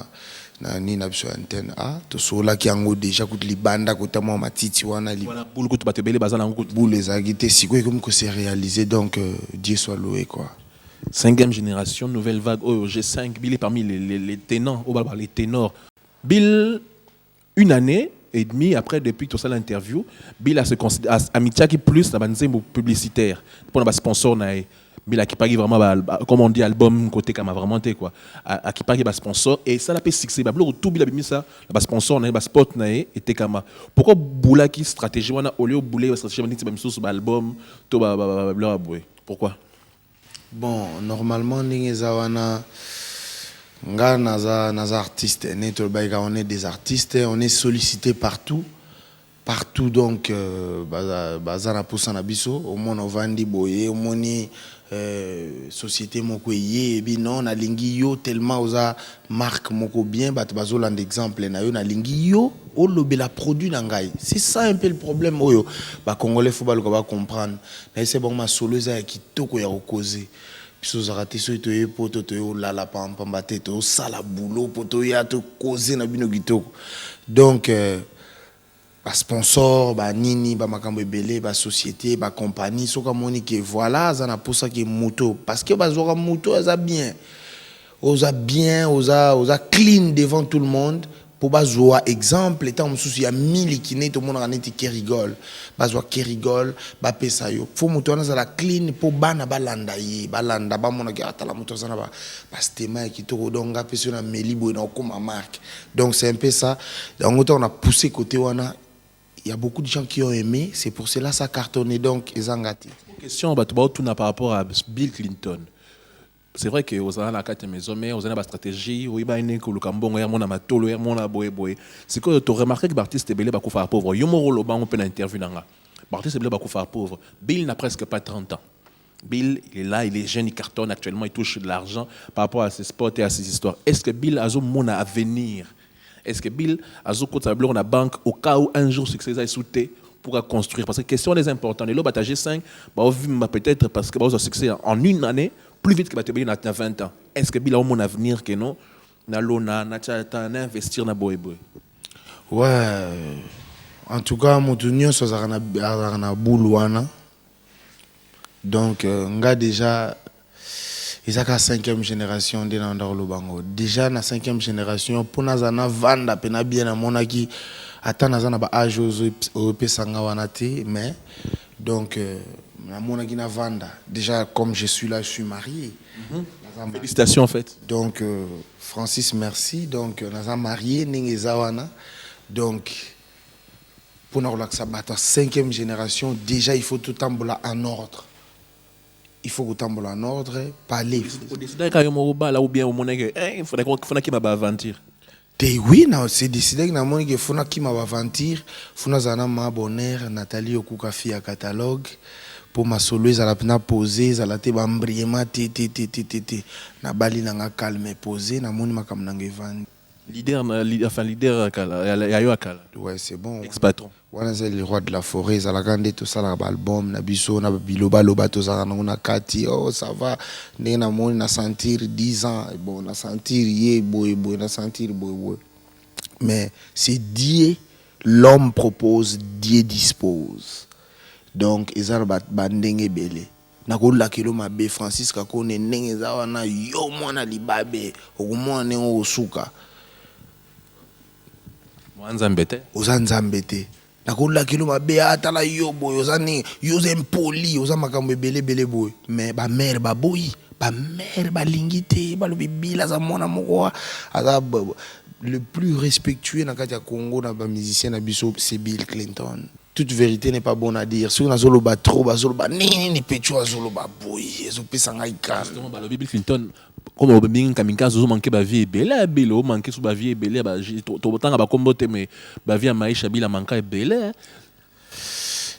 na nini na biso ya antenne A tosololaki yango déjà kutu libanda kota mwa matiti wana li Wana boule kutu bato ebele baza nango kutu. Boule ezalaki te sikoyo ekomi ko se réaliser donc euh, Dieu soit loué quoi. Cinquième génération, nouvelle vague oyo G5 Bill est parmi les, les, les tenants oyo balobaka les ténors. Bill une année et demie après depuis tosala interview Bill a se considère amitiaki plus na ba nzembo publicitaire pona ba sponsor na ye Bill akipaki vraiment ba, ba, comme on dit album kotekama vraiment te quoi akipaki ba sponsor et ça la pe succès ba biloko tout Bill abimisa na ba sponsor na ye ba spot na ye etekama pourquoi boulaki stratégie wana au lieu boule ba stratégie neti ba misusu ba album to ba ba, ba, ba biloko ya boye pourquoi? Bon normalement ndenge eza wana nga naza naza artiste nde tolobaki kaka on est des artistes on est sollicite partout partout donc baza baza na posa na biso omona ovandi boye omoni societe moko eye ebi non nalingi yo tellement oza marque moko bien bato bazolanda exemple na yo nalingi yo olobela produit na ngai c'est ça un peu le problème oyo ba congolais faut baluka ba comprendre Nayebisa bango masolo eza ya kitoko ya ko causer. Biso tozalaka te soki toye poto toye kolala pamba pamba te, tozo sala boulot po toya to causer na bino kitoko. Donc ba sponsors ba nini ba makambo ebele ba societes ba compagnies soki amoni que voilà aza na posa que moto oyo parce que bazwaka moto oyo aza bien, oza bien oza oza clean devant tout le monde Po bazua exemple tango mosusu ya miliki neti omonaka neti kerigol bazua kerigol bapesa yo faut moto wana azala clean po bana balanda ye balanda bamona ke ah tala moto aza na ba stema ya kitoko donc nga pe soki na meli boye nakokoma marque donc c'est un peu ça yango tango na pousser cote wana il ya beaucoup de gens qui ont aime c'est pour cela ça cartonne donc eza nga te. Question bato baotuna par rapport à Bill Clinton. C'est vrai que ozala na kati ya maison mère, ozali na ba stratégie, oyebani ndenge koluka mbongo, ya mona matolo, ya mona boye boye. Sikoyo to remarquer que ba artistes ebele bakufaka pauvre. Yo moko oloba yango pe na interview na nga. Ba artistes ebele bakufaka pauvre. Bill n'a presque pas 30 ans. Bill, il est là, il est jeune, il cartonne actuellement, il touche de l'argent par rapport à ses spots et à ses histoires. Est-ce que Bill azo mona avenir? Est-ce que Bill azo kotisa biloko na banque au cas où un jour succès eza lisusu te pour a construire? Parce que question wana eza important. Lelo batu ya G5 bao vimba peut-etre parce que bazo zwa succès en une année plus vite que batu ebele na 20 ans. Est-ce que Bill ao mona avenir que non na lona, na tia ata, na investir na boye boye? Ouais, en tout cas mutu nionso azalaka na azalaka na boule wana Donc nga dejà eza kaka cinquième generation nde nabanda koloba yango dejà na cinquième generation po nazala navanda pena bien namonaki ata naza na ba age oyo opesa nga wana te mais donc namonaki navanda dejà comme je suis là je suis marie Félicitations en fait. Donc Francis merci donc naza marie ndenge eza wana donc Pona kolakisa bato ya cinquième generation dejà il faut totambola en ordre il faut kotambola en ordre palais. O decidaki kaka yo moko obala ou bien omonaki que eh faut nakima ba aventure? Te oui na se decidaki namoni que faut nakima ba aventure faut nazala na ma bonheur Nathalie Okuka fille ya catalogue po masolo ezala pena pose ezala te ba embrayement te te te te te te nabali na nga calme pose namoni makambo nanga evandi. Leader na enfin leader ya kala ya yo ya kala. Ouais c'est bon. Ex patron. Wana eza le roi de la foret ezalaka nde tosalaka ba album na biso na biloba loba tozalaka nango na kati oh ça va ndenge na moni na sentir 10 ans bon na sentir ye boye boye na sentir boye boye mais c'est Dieu l'homme propose Dieu dispose donc eza na ba ndenge ebele Nako lakelo mabe Francis kakone ndenge eza wana yo mwana libabe okomona ndenge okosuka. Oza nzambe te. Oza nzambe te. Nako lakelo mabe ah tala yo boye oza nini yo oza impoli oza makambo ebele ebele boye mais ba mère baboyi ba mère balingi te balobi Bill aza mwana moko aza le plus respectueux na kati ya Congo na ba musiciens na biso c'est Bill Clinton. Toute verite n'est pas bonne à dire soki nazo loba trop bazo loba ndenge nini pecho azo loba boye ezo pesa ngai kanda. Justement balobi Bill Clinton Comme obengi Kamikaze, ozo manquer ba vie ebele ya Bill, o manquer su ba vie ebele ya ba totanga ba kombo te mais ba vie ya Maisha Bill amanka ebele.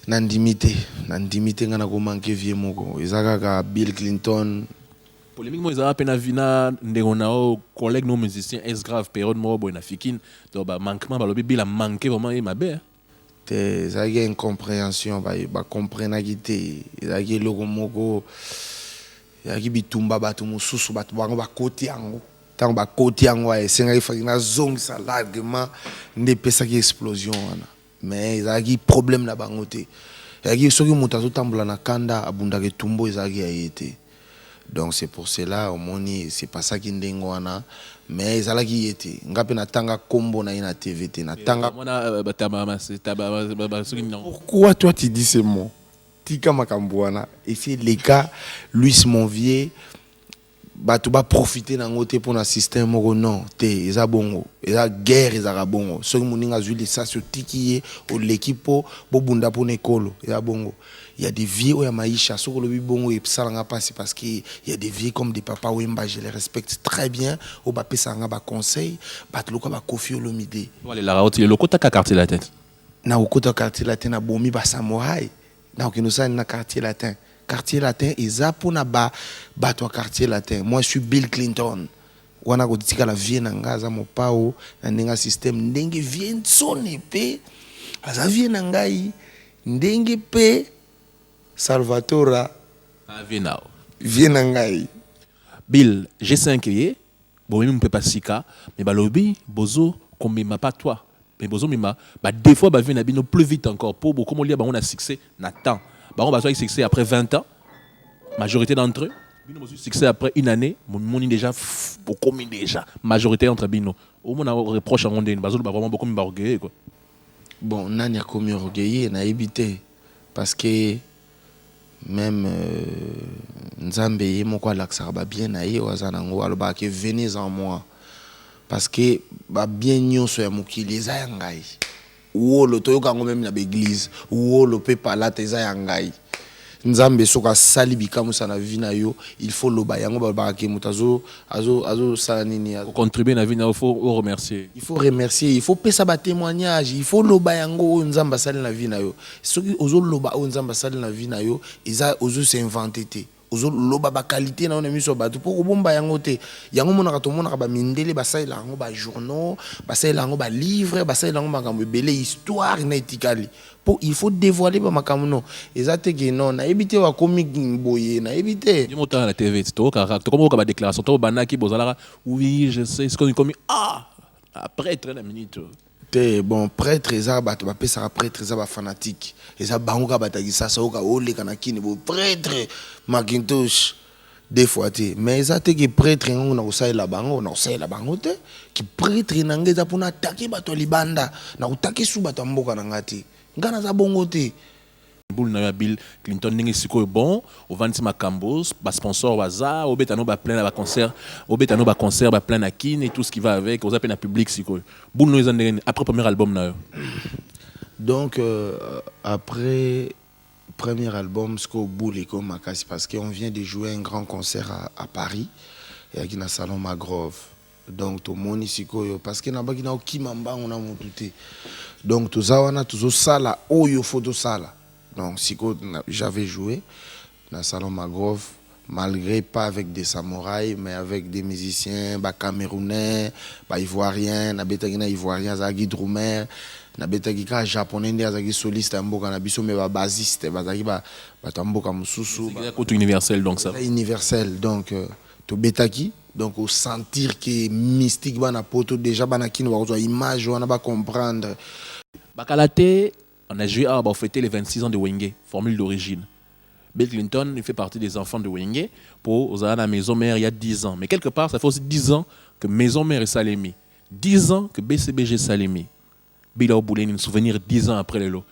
Nandimi te, nandimi te nga nako manquer vie moko. Eza kaka Bill Clinton. Polemique moko ezalaka pe na vie na ndeko na yo collègue no musicien est grave periode moko boye na Fikin donc ba manquement balobi Bill a manquer vraiment ye mabe hein. Te ezalaki incomprehension ba ba comprenaki te ezalaki eloko moko ezalaki bitumba batu mosusu batu bango bakoti yango tango bakoti yango esengaki faki nazongisa largement nde epesaki explosion wana mais ezalaki problème na bango te ezalaki soki moto azotambola na kanda abundaka etumbu ezalaki ya ye te. Donc c'est pour cela omoni se passaki ndenge wana mais ezalaki ye te nga pe na tanga kombo na ye na TV te na tanga Pourquoi toi tu dis ce mot tika makambu wana esi eleka Luis mon vieux batu ba profiter na ngo te pona système moko non te eza bongo eza guerre ezalaka bongo soki moninga azui lisasi otiki ye oleki po bobunda pona ekolo eza bongo Il ya des vieux oyo ya maisha soki olobi bongo esala nga pasi parce que il ya des vieux comme des papa wemba je les respecte très bien oyo ba pesaka nga ba conseils batu lokola ba koffi olomide. Yo alelaka yo ti lelo okota kaka quartier latin te? Nako kota quartier latin na bomi ba samouraï nako kende kosala nini na quartier latin? Quartier latin eza pona ba batu ya quartier latin moi je suis Bill Clinton wana ako tikala vieux na nga aza mopao na ndenge ya système ndenge vieux nsone pe aza vieux na ngai Ndenge pe Salvatora Ah vieux nao. Vieux na ngai. Bill, G5 eye, bomemi mupepa sika, mais balobi bozo komema pas toi, mais bozo mema ba defauts ya ba vieux na bino plus vite encore po bokomi olia bango na succès na temps. Bango bazuaki succès après 20 ans, majorite d'entre eux, bino bozui succès après une annee, bomimoni dejà bokomi dejà majorite entre bino. Omona reproche yango ndeni, bazo loba vraiment bokomi ba orgueilleux quoi. Bon nani akomi orgueilleux nayebi te parce que meme nzambe ye moko alakisaka ba bien na ye oyo aza na ngo alobaka que venez en moi parce que ba bien nionso ya mokili eza ya ngai wolo toyoka yango meme na ba eglise wolo pe palata eza ya ngai Nzambe soki asali bikamwisa na vie na yo il faut loba yango balobaka ke moto azo azo azo sala nini Ko contribuer na vie na yo faut o remercier. Il faut remercier il faut pesa ba temoignage il faut loba yango oyo Nzambe asali na vie na yo soki ozo loba oyo Nzambe asali na vie na yo eza ozo s'inventer te ozo loba ba qualite na yo na miso ya batu po kobomba yango te yango omonaka tomonaka ba mindele basalelaka yango ba journaux basalelaka yango ba livres basalelaka yango makambo ebele histoire na etikali Po il faut devoiler ba makambo non eza te que non nayebi te akomi boye nayebi te. Yo moko tala na TV ti toyokaka kaka tokomi koyoka ba declaration tango obandaki bozalaka oui je sais sikoyo ekomi ah ah pretre na minute oyo. Te bon pretre eza batu ba pesaka pretre eza ba fanatique eza bango kaka batu ya kisasa oyoka oleka na kin boye pretre macintosh Deux fois te mais eza te ke pretre yango nakosalela bango nakosalela bango te ki pretre na nga eza pona attaquer bato ya libanda nakotake su bato ya mboka na nga te nga naza bongo te. Boule na yo ya Bill Clinton ndenge sikoyo bon ovandisi makambo ba sponsors baza obeta no ba plein na ba concert obeta no ba concert ba plein na kin et tout ce qui va avec oza pe na public sikoyo boule no eza ndenge nini après premier album na yo? Donc après Premier album sikoyo boule ekomi makasi parce que on vient de jouer un grand concert à, à Paris eyaki na salon Magrove donc tomoni sikoyo parce que nabaki naokima mbangu na mutu te donc toza wana tozosala oyo fo tosala donc sikoyo j'avais joué na salon Magrove malgré pas avec des samouraïs mais avec des musiciens ba camerounais ba ivoiriens nabetaki na ivoirien azalaki drummer nabetaki kaka japonais nde azalaki soliste ya mboka na biso mais ba bassiste bazalaki ba bato ya mboka mosusu ba kutu universel donc ça universel donc euh, tobetaki donc o sentir que mystique bana poto déjà bana kino bakozwa image wana ba comprendre. Bakala te On a joué awa ba fete les 26 ans de Wenge, formule d'origine. Bill Clinton, il fait partie des enfants de Wenge po ozala na maison mère il y a 10 ans. Mais quelque part, ça fait aussi 10 ans que maison mère esalemi. 10 ans que BCBG esalemi. Bill aoboule nini souvenir 10 ans après lelo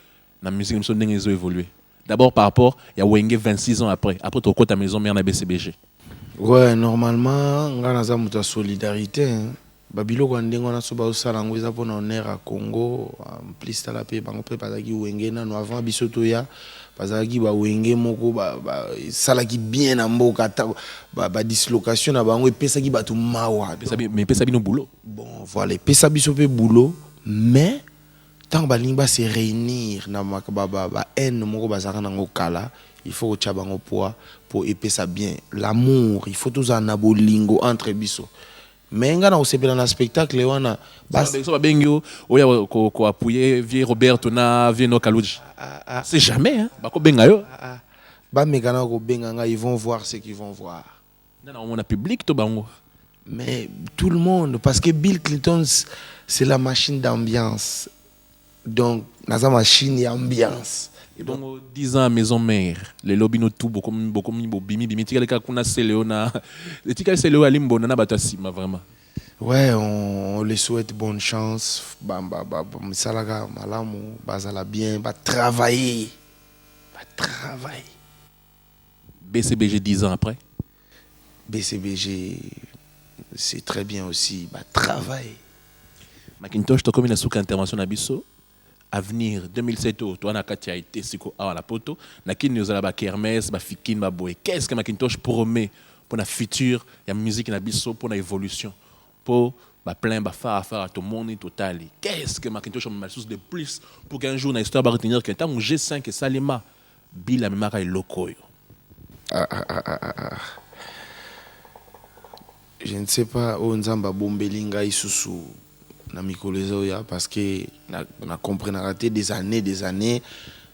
na musique na biso ndenge ezo evoluer. D'abord par rapport ya Wenge 26 ans après, après tokota maison mère na BCBG. Ouais normalement nga naza moto ya solidarite hein. Ba biloko ya ndenge wana soki bazosala yango eza pona honneur ya Congo en plus tala pe bango pe bazalaki wenge nanu avant biso toya bazalaki ba wenge moko ba esalaki bien na mboka ata ba dislocation na bango epesaki batu mawa Mais epesa bino boulot. Bon voilà epesa biso pe boulot mais tango balingi ba se reunir na ba haine moko bazalaka na yango kala il faut kotia bango poids po epesa bien l'amour il faut tozala na bolingo entre biso Mais nga nakosepela na spectacle wana bas. Soki babengi yo oya ko ko appuyer vieux Roberto na vieux no Kaludji. C'est jamais hein bako benga yo. Ba meka nao kobenga nga ils vont voir ce qu'ils vont voir. Nani akomona public to bango? Mais tout le monde parce que Bill Clinton c'est la machine d'ambiance Donc naza machine ya ambiance. Ebongo 10 ans ya maison mère lelo bino tout bokomi bokomi bobimi bimi etikali kaka kuna celeo na etikali celeo ya limbonda na bato ya sima vraiment. Ouais on les souhaite bonne chance ba ba ba misala kaka malamu bazala bien ba travailler ba travailler. BCBG 10 ans après. BCBG c'est très bien aussi ba travail. Macintosh tokomi na suka intervention na biso avenir 2007 oyo toa na kati ya ete siko awa na poto na kin ozala ba kermesse ba fikin ba boye qu'est-ce que Macintosh promet pona futur ya musique na biso pona evolution po ba plein ba fara fara tomoni totali qu'est-ce que Macintosh amema lisusu de plus pour qu'un jour na histoire ba retenir que tango G5 esalema Bill amemaka eloko oyo. Ah ah ah ah ah ah Je ne sais pas oyo Nzambe abombeli ngai susu na mikolo ezoya parce que na na comprenaka te des annees des annees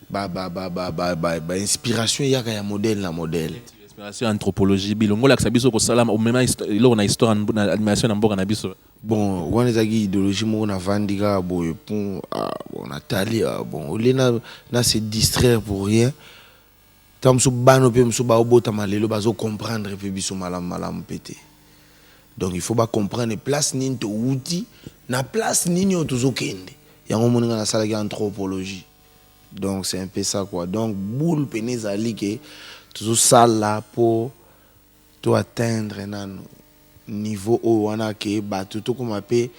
ba ba ba ba ba ba ba inspiration eyaka ya modèle na modèle. Inspiration ya anthropologie Bill olingi olakisa biso kosala omema eloko na histoire na animation na mboka na biso. Bon wana ezalaki ideologie moko na vandi kaka boye pon ah bon na tali ah bon au lieu na na se distraire pour rien tango mosusu bana pe mosusu bao botama lelo bazo comprendre pe biso malamu malamu pe te donc il faut ba comprendre place nini to wuti na place nini oyo tozo kende yango omoni nga nasalaki anthropologie donc c'est un peu ça quoi donc boule pene ezali ke tozo sala po To atteindre nanu niveau oyo wana que batu tokoma pe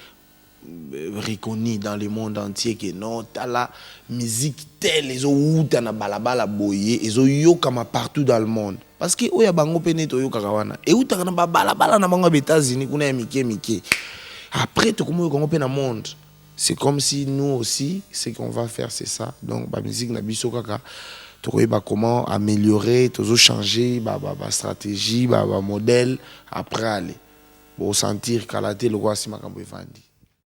reconnu dans le monde entier que non tala musique telle ezo wuta na balabala boye ezo yokama partout dans le monde parce que oyo ya bango pe nde toyokaka wana ewutaka na ba balabala na bango ya ba Etats Unis kuna ya mike mike après tokomi koyoka yango pe na monde C'est comme si nous aussi ce qu'on va faire c'est ça donc ba musique na biso kaka tokoyeba comment ameliorer tozo changer ba ba ba strategie ba ba modèle après aller bo sentir kala te lokola si makambo evandi.